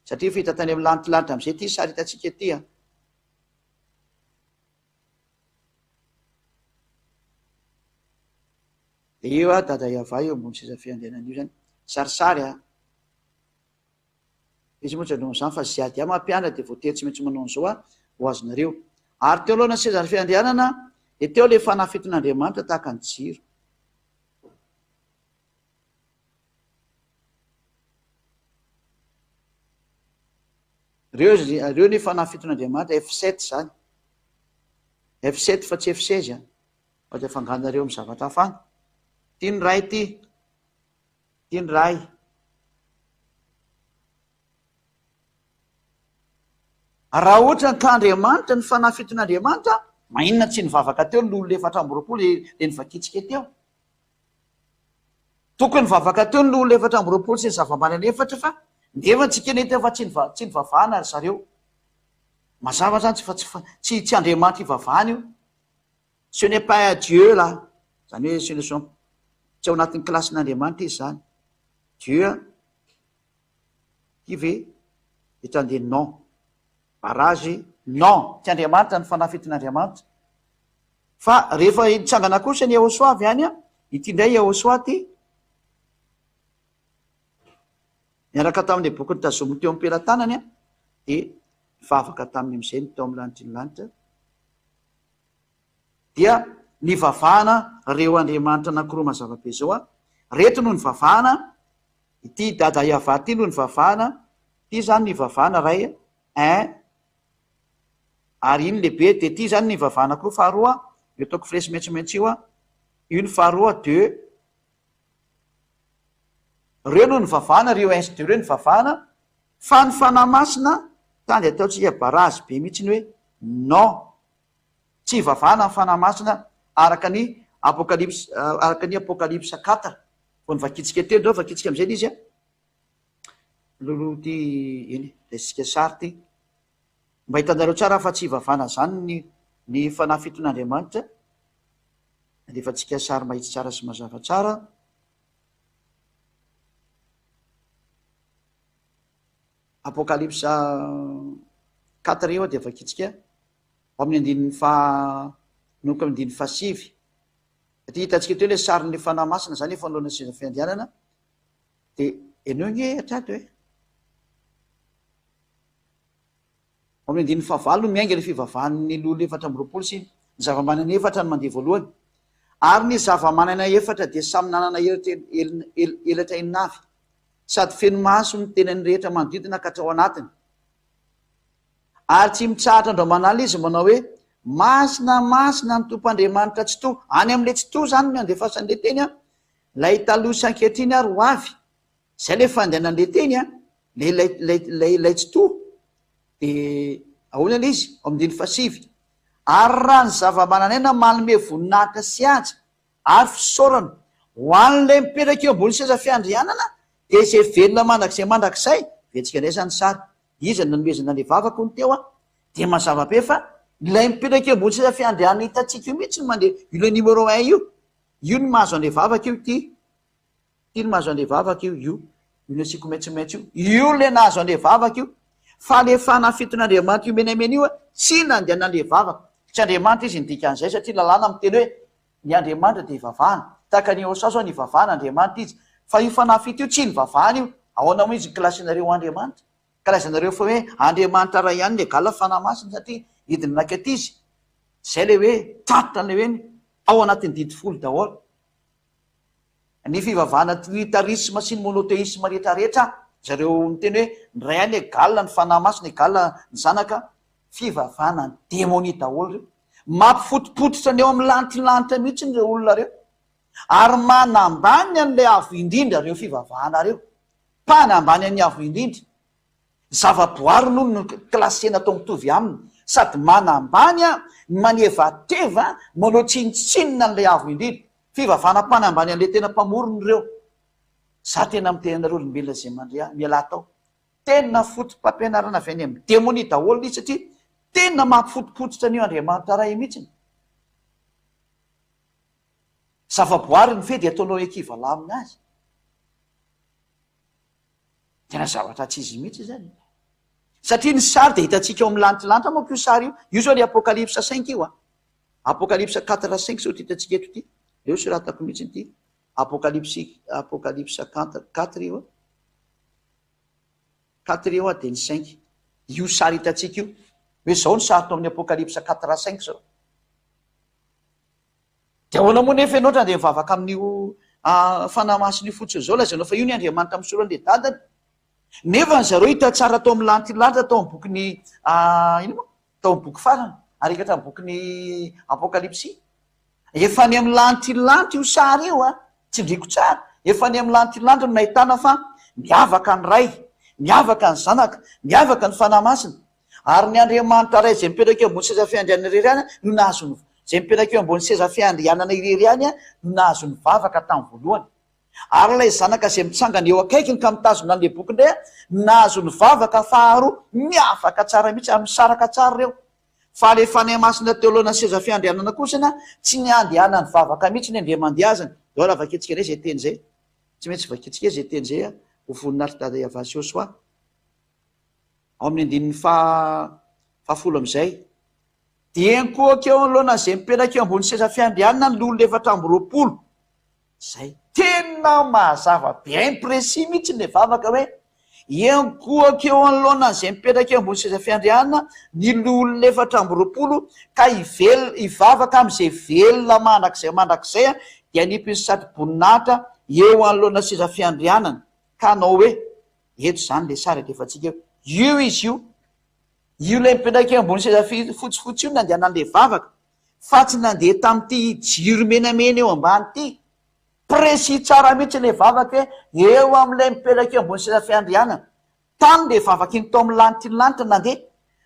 Satria efa hita tany amin'ny lantilanitra amin'izay ity sary hitantsika ity an. Dia io an, Dada Yavah eo ambony seza fiandrianana io izany. Sarisary an. Izy moa tsy hanao an'izany fa ziady ahy mampianatra dia voatery tsy maintsy manao an'izao aho ho azonareo. Ary teo alohan'ny sezan'ny fiandrianana dia teo ilay fanahy fiton'Andriamanitra tahaka ny jiro. Ireo, ireo ny fanahy fiton'Andriamanitra, F7 izany. F7 fa tsy F16 an. Fa dia afanganareo amin'ny zavatra hafa any. Ity ny ray ity. Ity ny Ray. Raha ohatra ka Andriamanitra, ny Fanahy fiton'Andriamanitra, maninona tsy nivavaka teo ny loholona 24 le novakintsika teo? Tokony nivavaka teo ny loholona 24 sy ny zava-manana efatra fa nefa tsika nety fa tsy tsy nivavahana ry zareo. Mazava zany tsy fa tsy tsy tsy Andriamanitra ivavahana io. Ce n'est pas un Dieu là, zany hoe ce ne sont, tsy ao anatin'ny kilasin'Andriamanitra izy zany. Dieu an, ity ve? Eto andeha non. Barrage, non, tsy Andriamanitra ny fanahy fetin'Andriamanitra. Fa rehefa nitsangana kosa ny Yahoshuah avy any an, ity indray Yahoshuah ity, niaraka tamin'ilay boky notazominy teo am-pelatanany an, dia nivavaka taminy amin'izay ny tao amin'ny lanitry ny lanitra. Dia nivavahana reo Andriamanitra anakiroa mazava be zao a! Reto no nivavahana, ity Dada Yavah ty no nivavahana, ty zany nivavahana ray un, ary iny lehibe, de ty zany nivavahana koa faharoa, io ataoko flesy maitsomaitso io a! Io ny faharoa de reo no nivavahana, reo un sy deux reo nivavahana, fa ny Fanahy Masina tany ataontsika barazy be mihitsy ny hoe non, tsy ivavahana ny Fanahy Masina araka ny Apokalypse, araka ny Apokalypse quatre vao novakintsika teo, ndao vakintsika amizay le izy a. Lolo ty eny e, raisitsika sary ty. Mba hitanareo tsara fa tsy ivavahana zany ny ny fanahy fiton'Andriamanitra. Alefantsika sary mahitsy tsara sy mazava tsara. Apokalypsa quatre eo dia vakintsika ao amin'ny andininy faha nomboka amin'ny andininy fahasivy. Aty hitantsika teo ilay sarin'ny fanahy masina zany efa anoloana seza fiandrianana. Dia henoy ange hatrato e! Ao amin'ny andininy fahavalo no miainga ilay fivavahan'ny loholona 24 sy ny zavamanana efatra no mandeha voalohany. Ary ny zavamanana efatra dia samy nanana elatra enina avy, sady feno maso ny tenany rehetra manodidina ka hatrao anatiny. Ary tsy mitsahatra andro aman'alina izy manao hoe, Masina, masina ny Tompo Andriamanitra Tsitoha. Any amin'ilay Tsitoha izany no andefasan'ilay teny an. Ilay taloha sy ankehitriny ary ho avy. Izay ilay fandehanan'ilay teny an, ilay ilay ilay ilay ilay tsitoha. Dia ahoana ilay izy? Ao amin'ny andininy fahasivy. Ary raha ny zava-manan'aina manome voninahitra sy haja ary fisaorana ho an'ilay mipetraka eo ambony seza fiandrianana, dia izay velona mandrakizay mandrakizay, vetsika indray izany sary, iza no nanomezana an'ilay vavaka hono teo an? Dia mazava be fa ilay mipetraka eo ambony seza fiandrianana hitantsika io mihitsy no mandeha, io ilay numéro un io. Io no mahazo anle vavaka io ity. Ity no mahazo anle vavaka io, io. Io nasiako maitsomaitso io. Io le nahazo anle vavaka io. Fa le fanafiton'Andriamanitra io menamena io tsy nandehanan'le vavaka. Tsy Andriamanitra izy ny dikan'izay satria lalàna miteny hoe ny Andriamanitra dia ivavahana. Tahaka ny Osa zao nivavahana Andriamanitra izy. Fa io fanafito io tsy nivavahana io. Ahoana moa izy ni-classer-nareo ho Andriamanitra? Ka lazainareo fa hoe Andriamanitra Ray ihany ny egal Fanahy Masina satria nidina nakaty izy. Zay le hoe tratra an'le hoe ao anatin'ny didy folo daholo. Ny fivavahana trinitarisme sy ny monotheisme rehetra rehetra, zareo niteny hoe ny Ray ihany egal ny Fanahy Masina egal ny Zanaka, fivavahana demonia daholo ireo. Mampifotopototra ny eo amin'ny lantilanitra mihitsy ireo olona ireo. Ary manambany an'ilay Avo Indrindra ireo fivavahana ireo. Mpanambany an'ny Avo Indrindra. Zava-boary aloha no classena atao mitovy aminy. Sady manambany an, ny manevateva, manao tsinontsinona an'ilay Avo Indrindra. Fivavahana mpanambany an'ilay tena Mpamorona ireo. Za tena miteny anareo olombelona izay mandre ahy, mialà tao. Tena foto-pampianarana avy any amin'ny demonia daholo ilay izy satria tena mampifotopototra an'io Andriamanitra Ray mihitsiny. Zava-boary ny fe dia ataonao ekivalant aminazy. Tena zavatra tsy izy mihitsy izany. Satria ny sary dia hitantsika ao amin'ny lantilanitra manko io sary io. Io zao le Apokalypse cinq io a. Apokalypse quatre cinq zao ty hitantsika eto ity. Eo soratako mihitsy ity. Apokalypse Apokalypse quatre io a. Quatre io a dia ny cinq. Io sary hitantsika io. Hoe zao ny sary tao amin'ny Apokalypse quatre cinq zao. Dia ahoana moa nefa ianao raha andeha hivavaka amin'io Fanahy Masina io fotsiny izao, lazainao fa io ny Andriamanitra misolo an'ilay dadany. Nefa ny zareo hita tsara tao amin'ny lantilanitra tao amin'ny bokin'ny inona moa? Tao amin'ny boky farany, ary hita hatramin'ny bokin'ny Apokalypsy. Efa any amin'ny lantilanitra io sary io a, tsindriako tsara, efa any amin'ny lantilanitra no nahitana fa miavaka ny Ray, miavaka ny Zanaka, miavaka ny Fanahy Masina. Ary ny Andriamanitra Ray izay mipetraka eo ambony seza fiandrianana irery ihany no nahazo ny izay mipetraka eo ambony seza fiandrianana irery ihany no nahazo nivavaka tamin'ny voalohany. Ary ilay Zanaka izay mitsangana eo akaikiny ka mitazona an'ilay boky indray no nahazo nivavaka faharoa. Miavaka tsara mihitsy ary misaraka tsara ireo. Fa ilay Fanahy Masina teo anoloan'ny seza fiandrianana kosa tsy niandriana nivavaka mihitsy ny Andriamandiazany. Daholo vakintsika indray izay teny izay. Tsy maintsy vakintsika izay teny izay ho voninahitr'i Dada Yavah sy Yosua. Ao amin'ny andininy faha fahafolo amin'izay. Dia nikohaka eo anoloanan'izay mipetraka eo ambony seza fiandrianana ny loholona 24. Izay tena mazava bien précis mihitsy ilay vavaka hoe hiankohoka eo anoloanan'izay mipetraka eo ambony seza fiandrianana ny loholona 24 ka hivel hivavaka amin'izay velona mandrakizay mandrakizay dia hanipy ny satroboninahitra eo anoloana seza fiandrianana ka hanao hoe Eto izany ilay sary alefantsika eo. Io izy io. Io ilay mipetraka eo ambony seza fotsifotsy io no nandehanan'ilay vavaka. fa tsy nandeha tamin'ity jiro menamena eo ambany ity. Précis tsara mihitsy ilay vavaka hoe eo amin'ilay mipetraka eo ambony seza fiandrianana. Tany ilay vavaka iny tao amin'ny lanitry ny lanitra nandeha.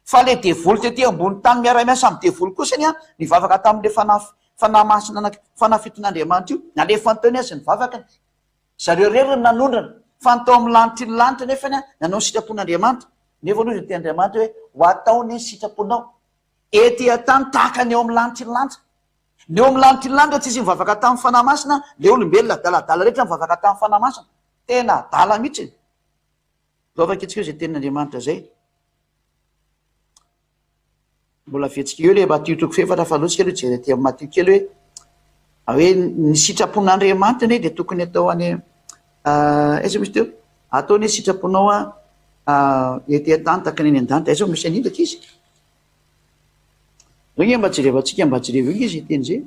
Fa ilay devoly tety ambony tany miara-miasa amin'ny devoly kosany an, nivavaka tamin'ilay fanahy fanahy masina anaky fanahy fiton'Andriamanitra io, nalefany teo ny azy ny vavakany. Zareo irery no nanondrana, fa ny tao amin'ny lanitry ny lanitra nefany an, nanao ny sitrapon'Andriamanitra. Nefa aloha izy niteny Andriamanitra hoe, ho atao anie ny sitraponao. Ety an-tany tahaka ny eo amin'ny lanitry ny lanitra. Ny eo amin'ny lanitry ny lanitra tsisy nivavaka tamin'ny Fanahy Masina, le olombelona adaladala rehetra nivavaka tamin'ny Fanahy Masina. Tena adala mihitsy e. Vavaka etsika eo izay tenin'Andriamanitra izay. Mbola vetsika eo le Matio toko fahefatra fa aloha tsika aloha hijery aty amin'ny Matio kely hoe hoe ny sitrapon'Andriamanitra anie dia tokony atao any aiza misy teo? Atao anie sitraponao a ety an-tany tahaka ny any an-danitra. Aiza misy an'iny rankizy? Io nge mba jerevantsika mba jereo io nge izay teny izay.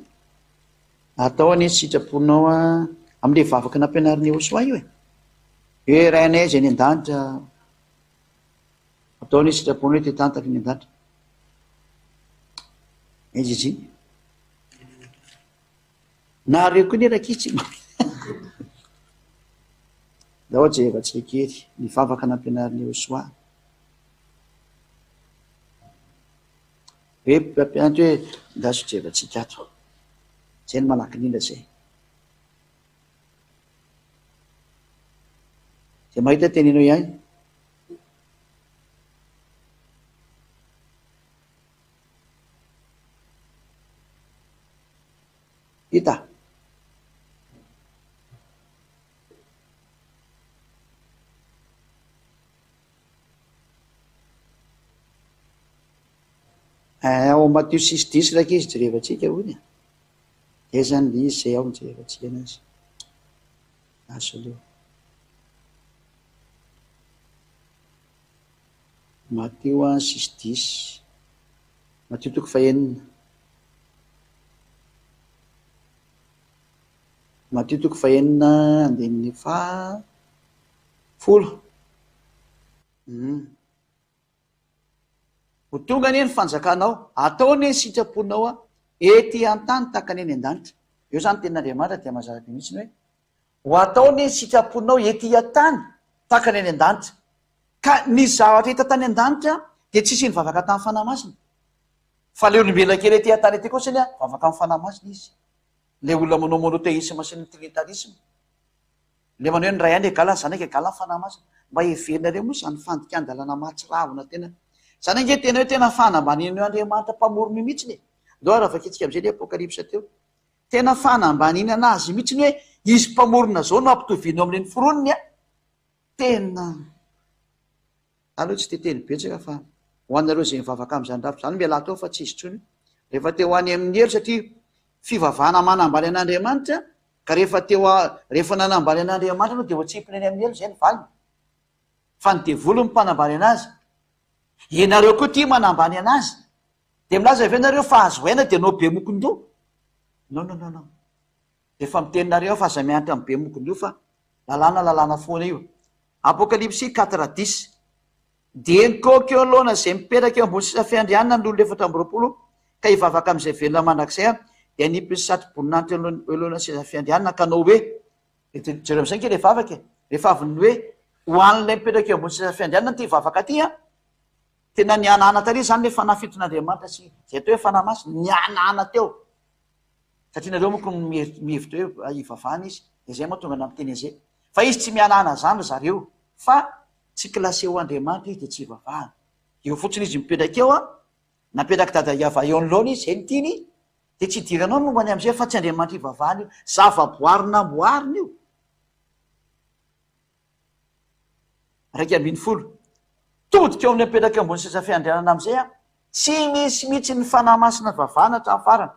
Atao anie ny sitraponao a amin'ilay vavaka nampianarin'i Yehosua io e. Hoe Rainay izay any an-danitra, atao anie ny sitraponao ety an-tany tahaka ny any an-danitra. Aiza izy iny? Nareo koa anie rankizy tsy mba Ndao jerevantsika kely ny vavaka nampianarin'i Yehosua. Hoe mpampianatra hoe ndaso jerevantsika ato. Zay no malaky indrindra zay. Zay mahita teneno ihany. Hita. Eh, ao Matio six dix ilay ankizy jerevantsika hono e. Zay zany le izy zay ao no jerevantsika anazy. Asa aloha. Matio a six dix. Matio toko fahenina. Matio toko fahenina andininy faha folo. Hum. Ho tonga anie ny fanjakanao, atao anie ny sitraponao ety an-tany tahaka ny any an-danitra. Eo izany tenin'Andriamanitra dia mazava be mihitsy ny hoe ho atao anie ny sitraponao ety an-tany tahaka ny any an-danitra. Ka ny zavatra hita tany an-danitra dia tsisy nivavaka tamin'ny Fanahy Masina. Fa ilay olombelona kely ety an-tany ety kosa anie mivavaka amin'ny Fanahy Masina izy. Ilay olona manao monothéisme sy ny trinitarisme. Ilay manao hoe ny Ray ihany égale ny Zanaka égale ny Fanahy Masina. Mba heverinareo moa izany fandikan-dalàna mahatsiravina tena. Izany ange tena hoe tena fanambaniana io Andriamanitra mpamorona io mihitsiny e. Ndao ary vakintsika amin'izay ilay Apokalypsa teo. Tena fanambaniana anazy mihitsiny hoe izy mpamorona izao no ampitovianao amin'ilay noforoniny a. Tena. Aleo tsy te-teny betsaka fa ho anareo izay mivavaka amin'izany rafitra izany mialà tao fa tsy izy intsony rehefa te ho any amin'ny helo satria fivavahana manambany an'Andriamanitra ka rehefa te ho rehefa nanambany an'Andriamanitra ianao dia ho atsipiny any amin'ny helo izay ny valiny fa ny devoly no mpanambany anazy ianareo koa tia manambany anazy dia milaza ve nareo fa azo aina dia anao be mokondoha non non non non Efa miteny nareo aho fa aza miantra amin'ny be mokondoha fa lalàna lalàna foana io. Apokalypsy quatre dix. Dia nikaoka eo anoloana izay mipetraka eo ambony seza fiandrianana ny olona 24 ka hivavaka amin'izay velona mandrakizay aho, dia hanipy ny satroboninahitra eo anoloan'ny seza fiandrianana ka hanao hoe, Dia jereo amin'izay ange ilay vavaka e! Rehefa avy ny hoe ho an'ilay mipetraka eo ambony seza fiandrianana ity vavaka ity an! Tena nihanahana tary izany ilay fanahy fiton'Andriamanitra sy izay atao hoe fanahy masina, nihanahana teo. Satria nareo manko mihevitra hoe hivavahana izy dia zay mahatonga anah miteny an'izay. Fa izy tsy mialana zany ry zareo fa tsy classé ho Andriamanitra izy dia tsy hivavahana. Eo fotsiny izy mipetraka eo an, napetrak'i dada Yava eo anoloana izy, zay no tiany, dia tsy idiranao ny momba ny amin'izay fa tsy Andriamanitra hivavahana io, zavaboary namboarina io. 11. Todika eo amin'ny apetraka eo ambony seza fiandrianana amin'izay aho. Tsy misy mihitsy ny Fanahy Masina vavahana hatramin'ny farany.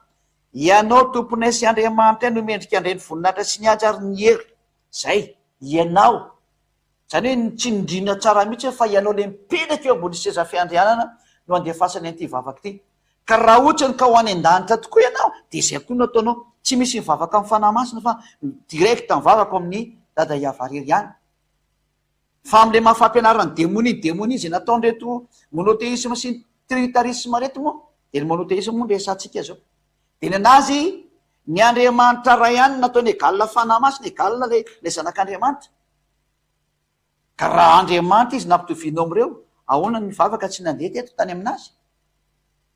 Ianao Tomponay sy Andriamanitray no mendrika handray ny voninahitra sy ny haja ary ny hery. Izay. Ianao. Izany hoe nitsindriana tsara mihitsy hoe fa ianao ilay mipetraka eo ambony seza fiandrianana no andefasany an'ity vavaka ity. Ka raha ohatrany ka ho any an-danitra tokoa ianao dia izay koa no ataonao. Tsy misy mivavaka amin'ny Fanahy Masina fa direct mivavaka ao amin'ny Dada Yavah irery ihany. Fa amin'ilay maha fampianaran'ny demonia ny demonia izay nataon'ireto monotheisme sy ny trinitarisme ireto moa dia ny monotheisme moa no resahantsika izao. Dia ny anazy, ny Andriamanitra Ray ihany no nataony égal Fanahy Masina, égal ilay ilay Zanak'Andriamanitra. Ka raha Andriamanitra izy nampitovianao amin'ireo, ahoana ny vavaka tsy nandeha teto tany aminazy?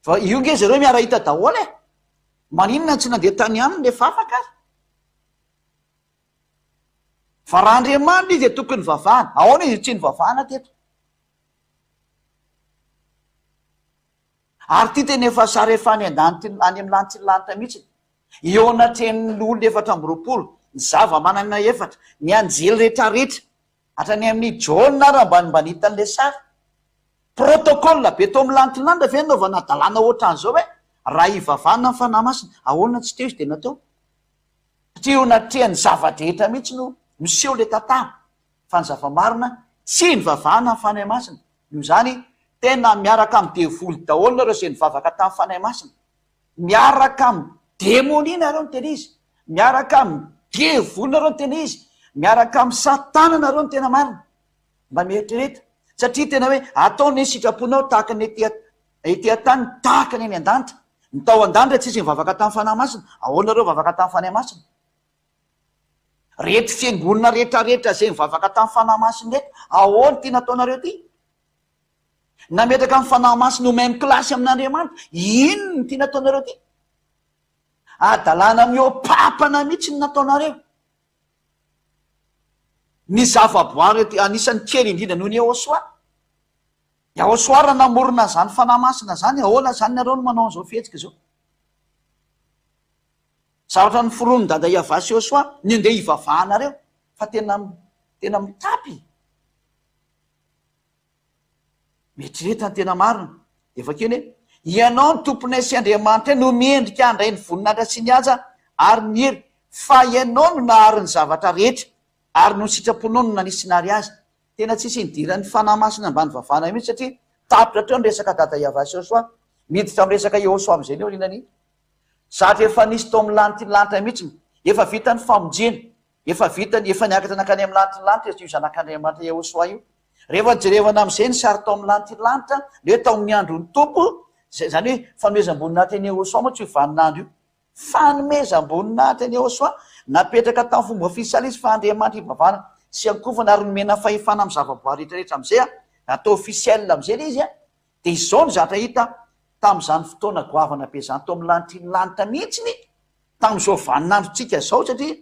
Fa io nge zareo miara-hita daholo e! Maninona no tsy nandeha tany aminy le vavaka ary? Fa raha Andriamanitra izy dia tokony nivavahana. Ahoana izy tsy nivavahana teto? Ary ity tena efa sary efa any an-danitra any amin'ny lanitry ny lanitra mihitsy. Eo anatrehan'ny loholona 24, ny zava-manana efatra, ny anjely rehetrarehetra, hatrany amin'ny Jaona ary mba mba nahita an'ilay sary. Protocole be tao amin'ny lanitry ny lanitra ve nanaovana hadalana ohatran'izao hoe raha hivavahana ny Fanahy Masina, ahoana tsy teo izy dia natao? Satria eo anatrehan'ny zava-drehetra mihitsy no miseho ilay tantara. Fa ny zava-marina, tsy nivavahana ny Fanahy Masina. Noho izany, tena miaraka amin'ny devoly daholo nareo izay nivavaka tamin'ny Fanahy Masina. Miaraka amin'ny demonia nareo no tena izy. Miaraka amin'ny devoly nareo no tena izy. Miaraka amin'ny satana nareo no tena marina. Mba mieritrereta. Satria tena hoe atao ny sitraponao tahaka ny ety ety an-tany tahaka ny any an-danitra. Ny tao an-danitra tsisy nivavaka tamin'ny Fanahy Masina. Ahoana nareo vavaka tamin'ny Fanahy Masina? Reto fiangonana rehetra rehetra izay nivavaka tamin'ny Fanahy Masina reto, ahoana ity nataonareo ity? Nametraka ny Fanahy Masina ho même classe amin'Andriamanitra, inona ity nataonareo ity? Adalàna mihoa-papana mihitsy ny nataonareo. Ny zavaboary ety anisan'ny kely indrindra noho ny Yehosua. Yahosua raha namorona an'izany Fanahy Masina izany, ahoana izany nareo no manao an'izao fihetsika izao? Zavatra noforonin'i Dada Yavah sy Yosua ny andeha hivavahanareo fa tena tena mitapy. Mieritrereta ny tena marina. Dia vakeo ny hoe, Ianao no Tomponay sy Andriamanitray no mendrika handray ny voninahitra sy ny haja ary ny hery, fa Ianao no nahary ny zavatra rehetra, ary noho ny sitraponao no nanisinary azy. Tena tsisy nidiran'ny Fanahy Masina ambany vavahana mihitsy satria tapitra hatreo ny resaka Dada Yavah sy Yosua. Miditra amin'ny resaka Yehosua amin'izay ny aorianan'iny. Zatra efa nisy tao amin'ny lanitry ny lanitra mihitsy. Efa vita ny famonjena. Efa vita ny, efa niakatra nankany amin'ny lanitry ny lanitra io Zanak'Andriamanitra Yehosua io. Rehefa jerevana amin'izay ny sary tao amin'ny lanitry ny lanitra, le hoe tao amin'ny andron'ny Tompo, izay, izany hoe fanomezam-boninahitra an'i Yehosua mantsy io vaninandro io. Fanomezam-boninahitra an'i Yehosua, napetraka tamin'ny fomba ofisialy izy fa Andriamanitra ivavahana sy ankofana ary nomena fahefana amin'ny zavaboary rehetra rehetra amin'izay, natao officiel amin'izay ilay izy, Dia izao ny zatra hita tamin'izany fotoana goavana be izany tao amin'ny lanitry ny lanitra mihitsy ny tamin'izao vaninandrontsika izao satria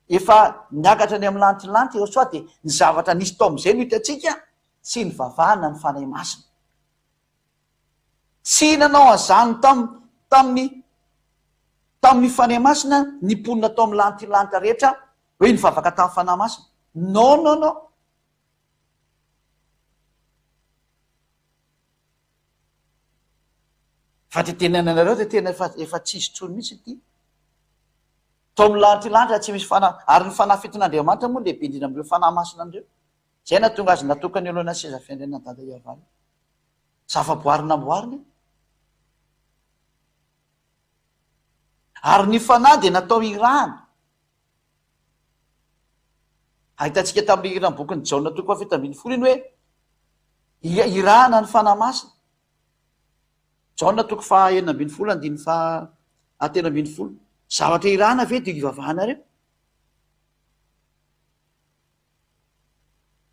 efa niakatra any amin'ny lanitry ny lanitra Yehosua dia ny zavatra nisy tao amin'izay no hitantsika tsy nivavahana ny Fanahy Masina. Tsy nanao an'izany tam tamin'ny tamin'ny Fanahy Masina ny mponina tao amin'ny lanitry ny lanitra rehetra hoe nivavaka tamin'ny Fanahy Masina. Non non non. Fa ty tenenana anareo de tena efa efa tsisy tsony mihitsy ity. Tao amin'ny lanitra lanitra tsy misy fanahy ary ny fanahy fiton'Andriamanitra moa lehibe indrindra amin'ireo fanahy masina an'ireo. Zay nahatonga azy natokana eo alohan'ny seza fiandrianan'i Dada Iavah io. Zavaboary namboarina io. Ary ny fanahy dia natao hirahana. Ahitantsika tamin'ilay hiran'ny bokin'i Jaona toko faha 17 iny hoe irahana ny Fanahy Masina. Jaona toko faha 16 andininy faha 13. Zavatra irahana ve dia ivavahanareo?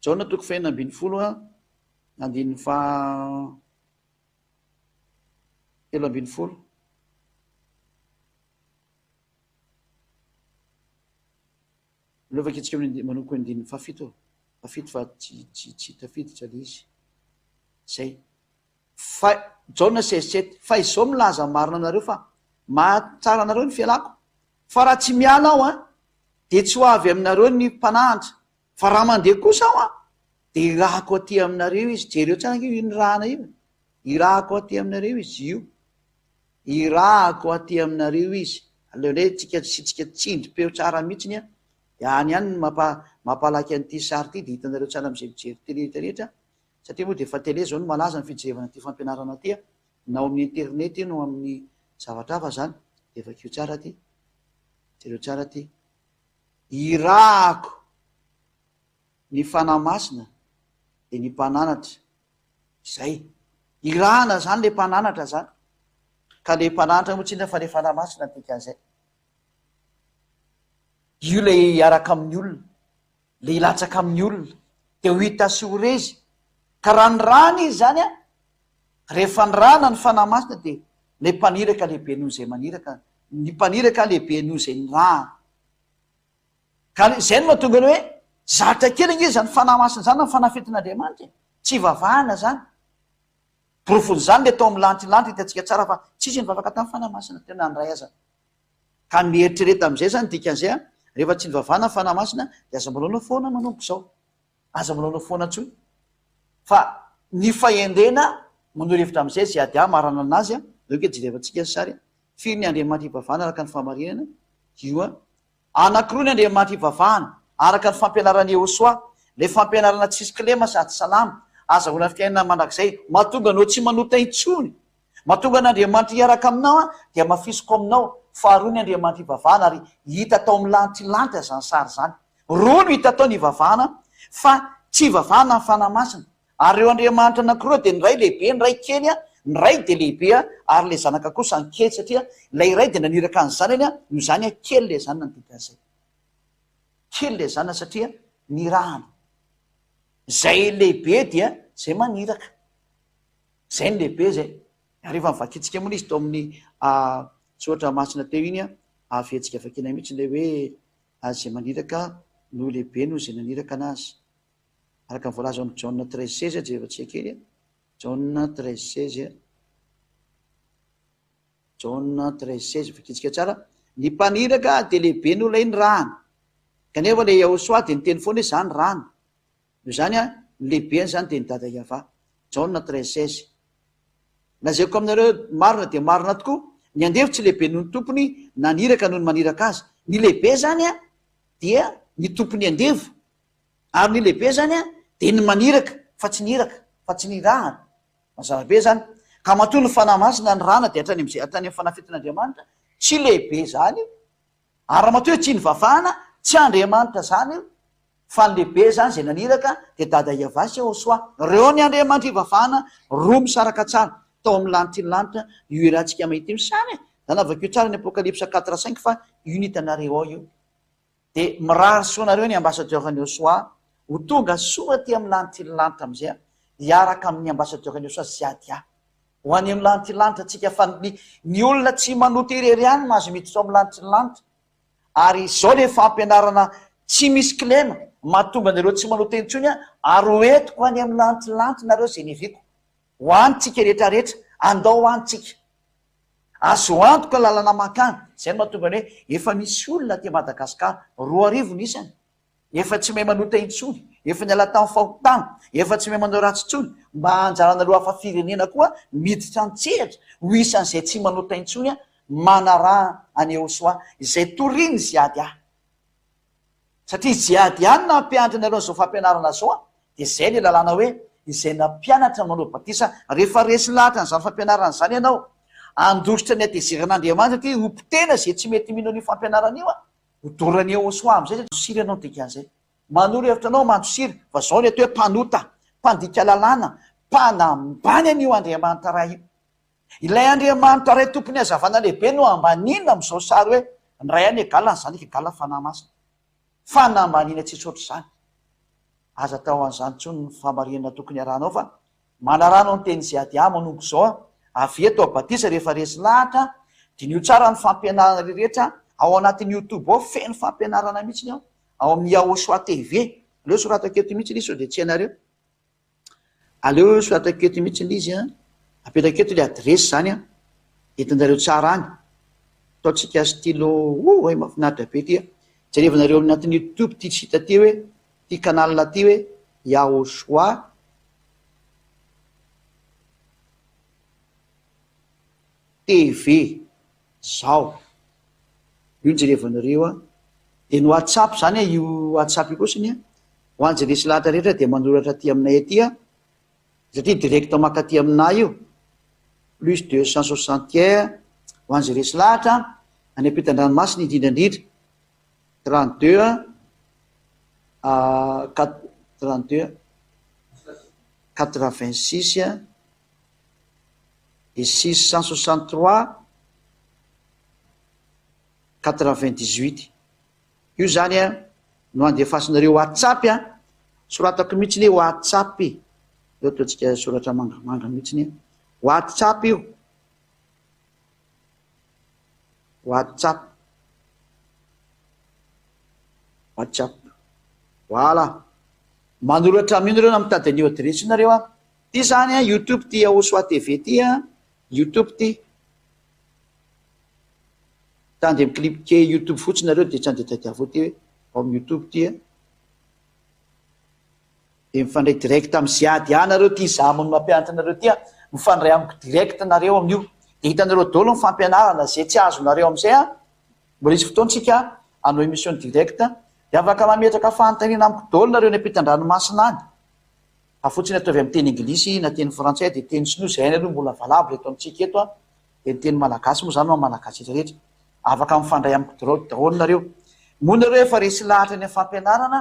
Jaona toko faha 16 andininy faha 13. Aleo vakintsika amin'ny andi- manomboka amin'ny andininy fahafito, fahafito fa tsy tsy tsy tafiditra ilay izy. Zay. Fa Jaona 16 sept, fa izao milaza marina aminareo fa mahatsara anareo ny fialako, fa raha tsy miala aho an, dia tsy ho avy aminareo ny mpananatra, fa raha mandeha kosa aho an, dia irahako aty aminareo izy. Jereo tsara ange io nirahana io. Irahako aty aminareo izy io. Irahako aty aminareo izy. Aleo indray tsika asiantsika tsindrim-peo tsara mihitsiny an! Dia any ihany no mampa mampalaky an'ity sary ity dia hitanareo tsara amin'izay mijery télé rehetra rehetra satria moa dia efa télé izao no malaza ny fijerevana ity fampianarana ity an! Na ao amin'ny internet io no amin'ny zavatra hafa izany dia vakio tsara ity. Jereo tsara ity. Irahako ny Fanahy Masina dia ny mpananatra. Izay. Irahana izany ilay mpananatra izany. Ka le mpananatra moa tsy inona fa le Fanahy Masina ny dikan'izay. Io le hiaraka amin'ny olona, le hilatsaka amin'ny olona, de ho hita sy ho rezy. Ka raha nirahana izy zany an, rehefa nirahana ny Fanahy Masina de le mpaniraka lehibe noho izay maniraka, ny mpaniraka lehibe noho izay nirahana. Ka izay no mahatonga ny hoe zatra kely ange izany Fanahy Masina izany amin'ny fanafetin'Andriamanitra e! Tsy ivavahana izany. Porofon'izany ilay tao amin'ny lantilanty hitantsika tsara fa tsisy nivavaka tamin'ny Fanahy Masina teo na ny iray aza. Ka mieritrereta amin'izay izany dikan'izay an, rehefa tsy nivavahana ny Fanahy Masina dia aza manaonao foana manomboka izao. Aza manaonao foana intsony. Fa ny fahendrena manoro hevitra amin'izay izay ady hamarana anazy an, aleo ange jerevantsika ny sary an, firy ny Andriamanitra ivavahana araka ny fahamarinana? Io an. Anankiroa ny Andriamanitra ivavahana, araka ny fampianaran'i Yehosua, ilay fampianarana tsisy kilema sady salama, azahoana fiainana mandrakizay, mahatonga anao tsy manota intsony, mahatonga an'Andriamanitra hiaraka aminao an, dia hamafisiko aminao, faharoa ny Andriamanitra ivavahana, ary hita tao amin'ny lantilanty izany sary izany. Roa no hita tao ny ivavahana, fa tsy ivavahana ny Fanahy Masina. Ary ireo andriamanitra anankiroa dia ny iray lehibe, ny iray kely, ny ray dia lehibe ary ilay zanaka kosa ny kely satria ilay iray dia naniraka ny zanany, noho izany kely ilay zanany dikan'izay. Kely ilay zanany satria nirahana. Izay lehibe dia izay maniraka. Izay ny lehibe izay. Ary efa novakintsika moa izy tao amin'ny soratra masina teo iny, averintsika vakiana mihitsy ilay hoe izay maniraka no lehibe noho izay naniraka anazy. Araka ny voalaza ao amin'ny Jaona 13 16, jerevantsika kely a. Jaona 13 16. Jaona 13 16, vakintsika tsara. Ny mpaniraka dia lehibe noho ilay nirahana. Kanefa ilay Yahosoa dia niteny foana hoe za nirahana. Noho izany a, ny lehibeny izany dia ny Dada Yavah. Jaona 13 16. Lazaiko aminareo marina dia marina tokoa, ny andevo tsy lehibe noho ny tompony, na ny iraka noho ny maniraka azy. Ny lehibe izany a, dia ny tompon'ny andevo. Ary ny lehibe zany an, dia ny maniraka fa tsy ny iraka, fa tsy ny irahana. Mazava be zany. Ka matoa ny Fanahy Masina nirahana dia hatrany amin'izay, hatrany amin'ny fanafetin'Andriamanitra, tsy lehibe zany io. Ary raha matoa hoe tsy nivavahana, tsy Andriamanitra zany io, fa ny lehibe zany izay naniraka dia Dada Iavah sy Yahoshuah. Reo ny Andriamanitra ivavahana, roa misaraka tsara, tao amin'ny lanitry ny lanitra, io iarahantsika mahita io. Samy e! Zany vakio tsara ny Apokalypsa 4 5 fa io ny hitanareo ao io. Dia mirary soa anareo ny ambassadeur ny Osoa ho tonga soa aty amin'ny lanitry ny lanitra amin'izay a, hiaraka amin'ny ambassadeur ny Osoa Ziadia. Ho any amin'ny lanitry ny lanitra tsika fa ny ny olona tsy manota irery ihany mahazo miditra ao amin'ny lanitry ny lanitra. Ary izao le fampianarana tsy misy kilema mahatonga anareo tsy manota intsony a, ary ho entiko any amin'ny lanitry ny lanitra nareo izay niviko. Ho any tsika rehetra rehetra, andao ho any tsika. Azo antoka lalana mankany. Izay no mahatonga ny hoe efa misy olona aty Madagascar, 2000 ny isany, efa tsy mahay manota intsony, efa niala tamin'ny fahotana, efa tsy mahay manao ratsy intsony, mba anjaranareo hafa firenena koa miditra an-tsehatra ho isan'izay tsy manota intsony manaraha an'i Yehosua izay torian'i Ziadia. Satria Ziady ihany nampianatra anareo an'izao fampianarana izao an, dia izay ilay lalàna hoe izay nampianatra no manao batisa, rehefa resy lahatra an'izany fampianarana izany ianao, handositra ny hatezeran'Andriamanitra satria ho potehina izay tsy mety mino an'io fampianarana io an, hodorany Yehosua amin'izay satria mandosira ianao ny dikan'izay. Manoro hevitra anao mandosira, fa izao ny atao hoe mpanota, mpandika lalàna, mpanambany an'io Andriamanitra Ray io. Ilay Andriamanitra Ray Tompon'ny hazavana lehibe no ambaniana amin'izao sary hoe ny Ray any égale ny Zanaka égale ny Fanahy Masina. Fanambaniana tsisy ohatr'izany. Aza atao an'izany intsony ny fahamarinana tokony harahanao fa manarano ny teny Ziadia manomboka izao avy eto batisa rehefa resy lahatra, diniho tsara ny fampianarana rehetra ao anatin'ny youtube ao feno fampianarana mihitsy ao, ao amin'ny Yahoshua TV. Aleo soratako eto mihitsy ilay izy sao dia tsy hainareo. Aleo soratako eto mihitsy ilay izy an, apetrako eto ilay adiresy izany an, entinareo tsara any, ataontsika stylo, oh hay mahafinaritra be ity an, jerevinareo anatin'ny youtube ity site ity hoe, ity canal ity hoe Yahoshua TV, zao, io no jerevinareo an, dia ny whatsapp izany an, io whatsapp io kosa anie, Ho an'izay resy lahatra rehetra dia manoratra aty aminay aty an, satria direct mankaty aminà io, plus 261, ho an'izay resy lahatra any ampitan-dranomasina indrindra indrindra, 32 32 86. Dia 663 98. Io zany a no andefasinareo WhatsApp a, soratako mihitsy ny hoe WhatsApp e, eo ataontsika soratra mangamanga mihitsy ny WhatsApp io, WhatsApp, WhatsApp, voilà, manoratra amin'io nareo na mitady an'io adiresy io nareo a, ty zany a YouTube ty Yahosoa TV ty a, YouTube ty. Ka andeha mi-cliquer youtube fotsiny nareo dia tsy andeha tadiavo aty hoe ao amin'ny youtube ty a. Dia mifandray direct amin'ny Ziad ihany nareo ty za no mampianatra anareo ty a. Mifandray amiko direct nareo amin'io. Dia hitanareo daholo ny fampianarana izay tsy azonareo amin'izay a. Mbola hisy fotoana tsika hanao émission direct. Dia afaka mametraka fanontaniana amiko daholo nareo any ampitan-dranomasina any. Fa fotsiny ataovy amin'ny teny anglisy na teny frantsay dia teny sinoa izay hainy aloha mbola valable eto amintsika eto a. Dia ny teny malagasy moa izany maha malagasy rehetra rehetra. Afaka mifandray amiko drogue daholo nareo. Moa nareo efa resy lahatra any amin'ny fampianarana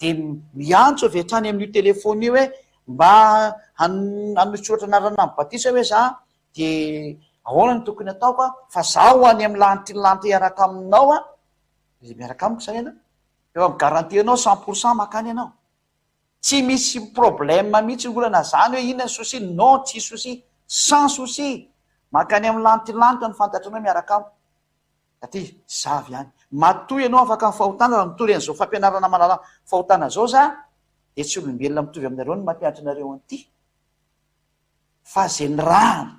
dia miantso avy hatrany amin'io telephone io hoe mba hanosoratra anarana amin'ny batisa hoe za dia ahoana no tokony ataoko a, fa zaho any amin'ny lanitry ny lanitra hiaraka aminao a, dia miaraka amiko izany ianao. Efa mi-garantie anao 100% makany ianao. Tsy misy problème mihitsy ny olana zany hoe inona ny souci, non tsy souci, sans souci, mankany amin'ny lantilanitra ny fantatranao miaraka amiko, satria za avy any. Matoa ianao afaka amin'ny fahotana raha mitory an'izao fampianarana manala fahotana zao za dia tsy olombelona mitovy aminareo no mampianatra anareo an'ity fa ze nirahana.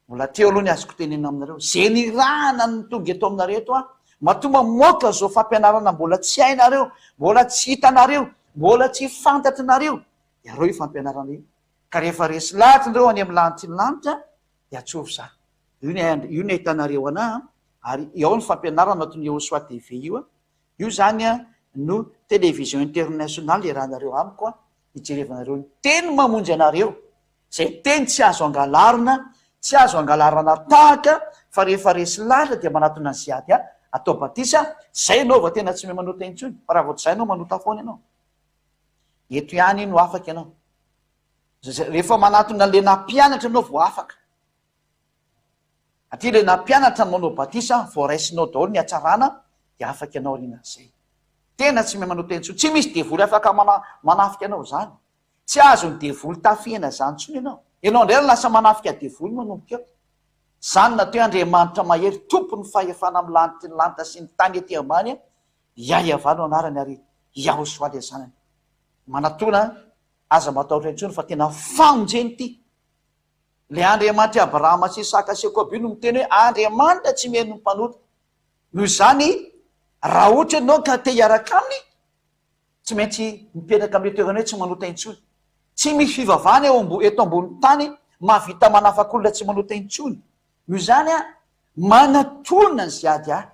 Mbola teo aloha ny azoko tenenina aminareo. Ze nirahana no tonga eto aminareo eto aho. Matoa mamoaka zao fampianarana mbola tsy hainareo, mbola tsy hitanareo, mbola tsy fantatrinareo, dia areo io fampianarana io. Ka rehefa resy lahatra nareo any amin'ny lanitry ny lanitra, dia atsovy za. Io ny io ny ahitanareo anah, ary ao ny fampianarana ato ny Yehosoa TV io. Io zany no télévision internationale iarahanareo amiko, hijerevanareo ny teny mamonjy anareo. Izay teny tsy azo angalarina, tsy azo angalarana tahaka, fa rehefa resy lahatra dia manatona an'i Ziady ahy, atao batisa, zay ianao vao tena tsy mahay manota intsony, fa raha vao tsy zay ianao manota foana ianao. Eto ihany no afaka ianao. Rehefa manatona an'ilay nampianatra ianao vao afaka. Aty ilay nampianatra ny manao batisa, vao raisinao daholo ny hatsarana, dia afaka ianao aorianan'izay. Tena tsy mahay manota intsony. Tsy misy devoly afaka manafika anao izany. Tsy azon'ny devoly tafihina zany intsony ianao. Ianao indray no lasa manafika devoly manomboka eo. Zany natao hoe Andriamanitra mahery, tompon'ny fahefana amin'ny lanitry ny lanitra sy ny tany ety ambany, Yahyaavah no anarany ary Yahoshuah ilay zanany. Manatona, aza matahotra intsony fa tena famonjena ity. Ilay Andriamanitr'i Abrahama sy Isaka sy Jakoba io no miteny hoe Andriamanitra tsy mihaino ny mpanota. Noho izany, raha ohatra ianao ka te hiaraka aminy, Tsy maintsy mipetraka amin'ilay toerana hoe tsy manota intsony. Tsy misy fivavahana eo ambo eto ambony tany mahavita manafaka olona tsy manota intsony. Noho izany, manatona ny Ziadia.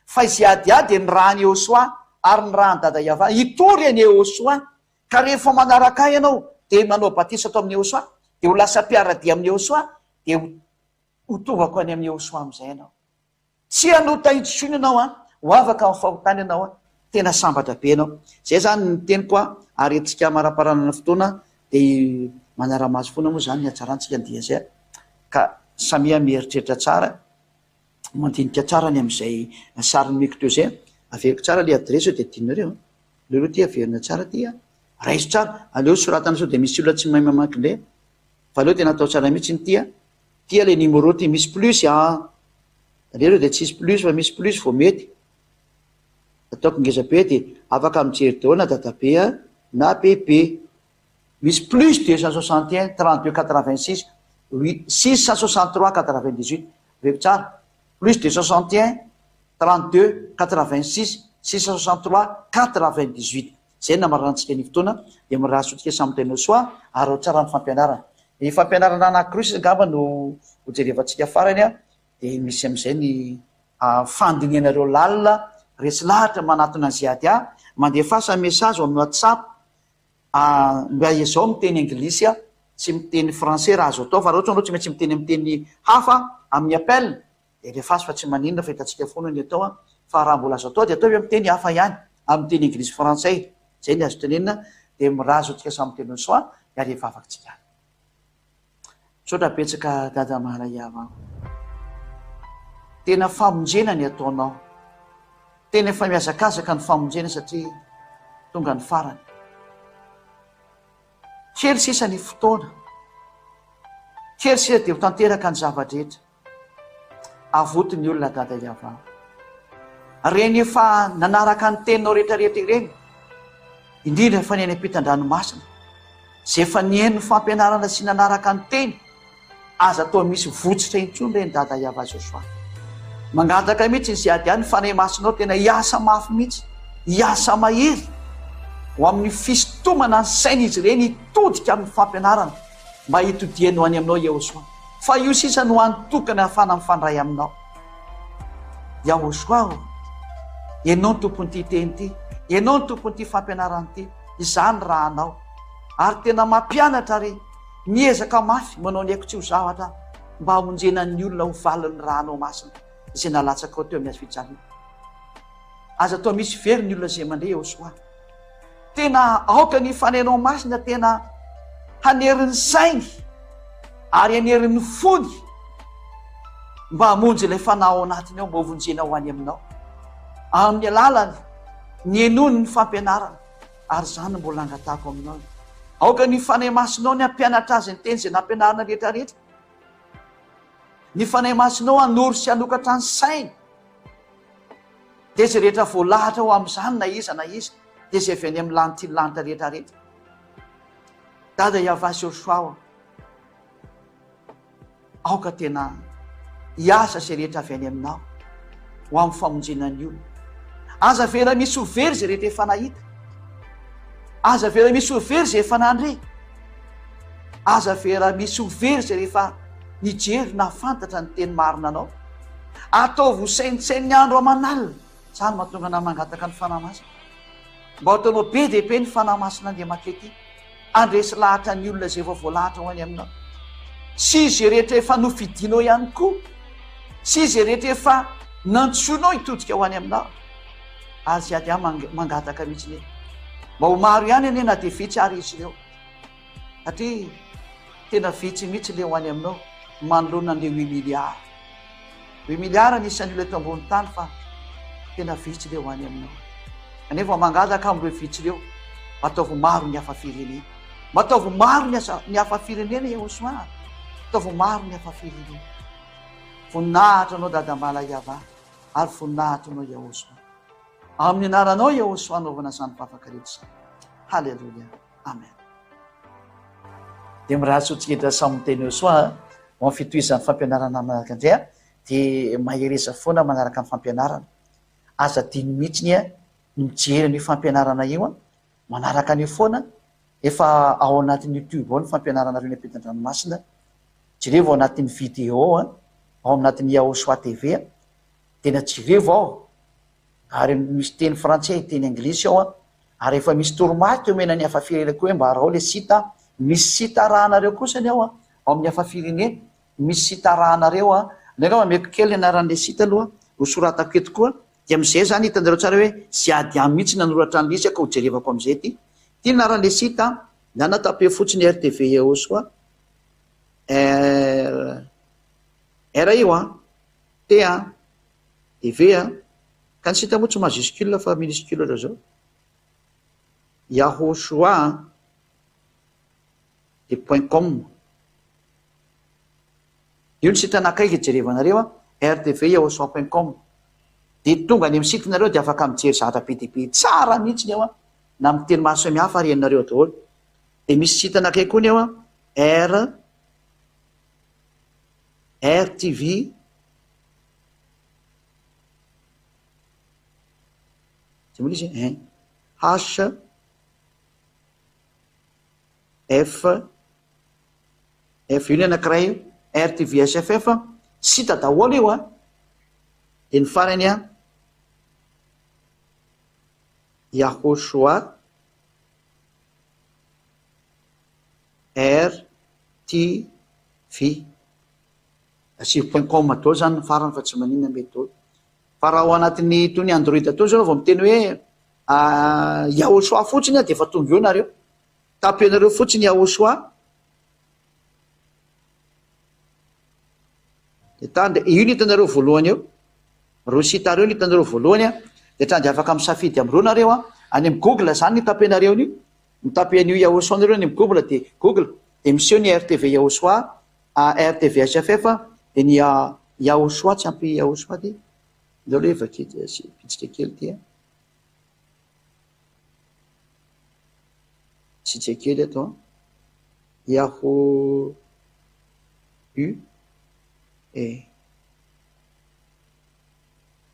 Fa i Ziadia dia nirahan'i Yehosua ary nirahan'i Dada Yavah hitory an'i Yehosua. Ka rehefa manaraka ahy ianao dia manao batisa ato amin'i Yehosua, dia ho lasa mpiara-dia amin'i Yehosua, dia ho tovako any amin'i Yehosua amin'izay ianao. Tsy hanota intsony ianao an, ho afaka amin'ny fahotana ianao an, tena sambatra be ianao. Zay zany ny teniko an, ary antsika amaraparanana fotoana dia manara-maso foana moa zany ny hatsarantsika ny dia zay an, ka samia mieritreritra tsara, mandinika tsara ny amin'izay sary nomeko teo zay an, averiko tsara le adiresy sao dia adinonareo an, aleo aloha ty averina tsara ty an, raiso tsara, aleo soratana sao dia misy olona tsy mahay mamaky indray an, fa aleo tena atao tsara mihitsy ity an. Ty le numéro ty misy plus an! Nareo de tsisy plus fa misy plus vao mety. Ataoko ngeza be de afaka mijery daholo na dadabe a na bebe. Misy plus 261 32 86 huit 663 98 reko tsara plus 261 32 86 663 98 Zay no namaranantsika ny fotoana dia mirary soa antsika samy tena soa ary ao tsara ny fampianarana. Ny fampianarana anankiroa sisa angamba no ho jerevantsika farany a, dia misy amin'izay ny fandinihanareo lalina, resy lahatra manatona an'i Ziadia, mandefasa message ao amin'ny WhatsApp, mba ezao miteny anglisy sy miteny français raha azo atao fa raha ohatra anao tsy maintsy miteny amin'ny teny hafa amin'ny appel Dia alefaso fa tsy maninona fa hitantsika foana ny atao an! Fa raha mbola azo atao dia ataovy amin'ny teny hafa ihany, amin'ny teny anglisy frantsay, izay ny azo tenenina, dia mirazo antsika samy teny soa, dia ary hivavaka tsika. Misaotra betsaka Dada Mahalaiava a. Tena famonjena ny ataonao. Tena efa mihazakazaka ny famonjena satria tonga ny farany. Kely sisa ny fotoana. Kely sisa dia ho tanteraka ny zava-drehetra. Avoty ny olona Dada Yavah. Reny efa nanaraka ny teninao rehetra rehetra ireny, indrindra fa ny any ampitan-dranomasina, izay efa nihaino ny fampianarana sy nanaraka ny teny, aza atao misy votsitra intsony ireny Dada Yavah Joshua. Mangataka mihitsy ny ziady ny Fanahy Masinao tena hiasa mafy mihitsy, hiasa mahery ho amin'ny fisintomana ny sain'izy ireny hitodika amin'ny fampianarana mba hitodiany ho any aminao Yehosua. Fa io sisa no hany tokana ahafahana mifandray aminao. Yahoshuah ô, Ianao no tompon'ity teny ity, Ianao no tompon'ity fampianarana ity, izaho ny rahanao. Ary tena mampianatra ary miezaka mafy manao ny aiko tsy ho zavatra aho mba hamonjena ny olona ho valin'ny rahanao masina izay nalatsakao teo amin'ny hazo fijaliana. Aza atao misy very ny olona izay mandre Yahoshuah. Tena aoka ny Fanahinao Masina tena hanery ny sainy ary hanery ny fony mba hamonjy ilay fanahy ao anatiny ao mba hovonjena ho any aminao amin'ny alalany ny henoany ny fampianarana ary izany no mbola angatahako aminao. Aoka ny Fanahy Masinao ny hampianatra azy ny teny izay nampianarina rehetra rehetra. Ny Fanahy Masinao hanoro sy hanokatra ny sainy. Dia izay rehetra voalahatra ho amin'izany na iza na iza, dia izay avy any amin'ny lanity ny lanitra rehetra rehetra. Dada Yavah sy Yoshuah ô, aoka tena hiasa izay rehetra avy any aminao ho amin'ny famonjena ny olona. Aza avela misy ho very izay rehetra efa nahita. Aza avela misy ho very izay efa nandre. Aza avela misy ho very izay rehefa nijery nahafantatra ny teny marina anao. Ataovy ho saintsain'ny andro aman'alina. Izany mahatonga anah mangataka ny Fanahy Masina. Mba ho ataonao be dia be ny Fanahy Masina andeha makety. Handresy lahatra ny olona izay efa voalahatra ho any aminao. Sy izay rehetra efa nofidinao ihany koa. Sy izay rehetra efa nantsoinao hitodika ho any aminao. Ary izay ady ahy mangataka mihitsy anie. Mba ho maro ihany anie na dia vitsy ary izy ireo. Satria tena vitsy mihitsy le ho any aminao manoloana an'le huit milliards. Huit milliards ny isan'ny olona eto ambony tany fa tena vitsy le ho any aminao. Kanefa mangataka amin'ireo vitsy ireo, mba ataovy maro ny hafa firenena. Mba ataovy maro ny asa ny hafa firenena Yehosua. Ataovy maro ny hafa firenena. Voninahitra anao Dadambala Yavah ary voninahitra anao Yehosua. Amin'ny anaranao Yehosua anaovana izany vavaka rehetra izany. Haleloia. Amen. Dia mirary soa antsika rehetra samy miteny eo soa a! Ho amin'ny fitohizan'ny fampianarana manaraka indray a, dia mahereza foana manaraka ny fampianarana. Aza adino mihitsy ny ny mijery an'io fampianarana io a, manaraka an'io foana, efa ao anatin'ny youtube ao ny fampianarana ireo ny ampitan-dranomasina, jerevo ao anatin'ny video a, ao anatin'ny Yahoshua TV a, tena jerevo ao, ary misy teny frantsay, teny anglisy ao a, ary efa misy toromarika omena ny hafa firenena koa hoe mba araho le site a, misy site arahanareo kosa ny ao a, ao amin'ny hafa firenena, misy site arahanareo a, aleo angamba ameko kely ny anaran'le site aloha, ho soratako eto koa, dia amin'izay zany hitanareo tsara hoe Ziady mihitsy nanoratra an'le izy ka ho jerevako amin'izay ity, ity ny anaran'le site a, na taper fotsiny RTV Yehosoa, R, R io a, T a, TV a, ka ny site moa tsy majuscule fa minuscule ohatran'izao. Yahoshua a, dia point com. Io ny site anakaiky jerevanareo a, rtv yahoshua point com. Dia tonga any amin'ny site nareo dia afaka mijery zavatra be dia be tsara mihitsy ny ao a, na amin'ny teny maro samihafa ary henonareo ao daholo. Dia misy site anakay koa ny ao a, R, rtv, Zay moa izy ein H F F io ny anankiray io RTVSFF site daholo io a dia ny farany a Yahoshua RTV Asivo point com daholo zany ny farany fa tsy maninona mety daholo. Fa raha ao anatin'ny toy ny android toy zao vao miteny hoe Yahoshua fotsiny dia efa tonga eo nareo. Tapenareo fotsiny Yahoshua. De tany de io no hitanareo voalohany eo. Reo site reo no hitanareo voalohany an, de hatrany de afaka misafidy amreo nareo an, any am google zany no itapenareo an'io, mitape an'io Yahosoa nareo any am google de google de miseho ny RTV Yahosoa, RTV HFF de ny Yahosoa tsy ampy Yahosoa ty, ndao aloha vaky bitsika kely ty an. Tsitsy kely eto an. Yahoo U e.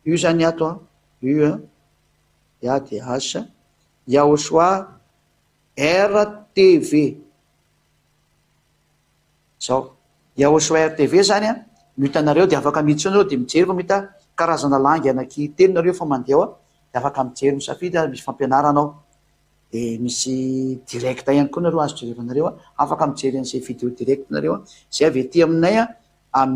Io zany ato an, U an, A D H, Yahoshua R T V. Zao. Yahoshua R T V zany an, no hitanareo dia afaka miditra ao nareo dia mijery fa mahita karazana langue anaky telo nareo efa mandeha ao an, dia afaka mijery misafidy ary misy fampianarana ao. Dia misy direct ihany koa nareo azo jerevanareo an, afaka mijery an'izay video direct nareo an, izay avy aty aminay an,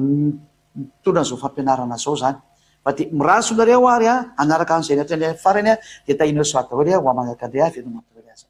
mitondra an'izao fampianarana izao izany. Fa dia mirary soa nareo ary an, hanaraka an'izay hatrany farany an, dia tahinao soa daholo an, ho amanaraka indray an, veloma daholo aza.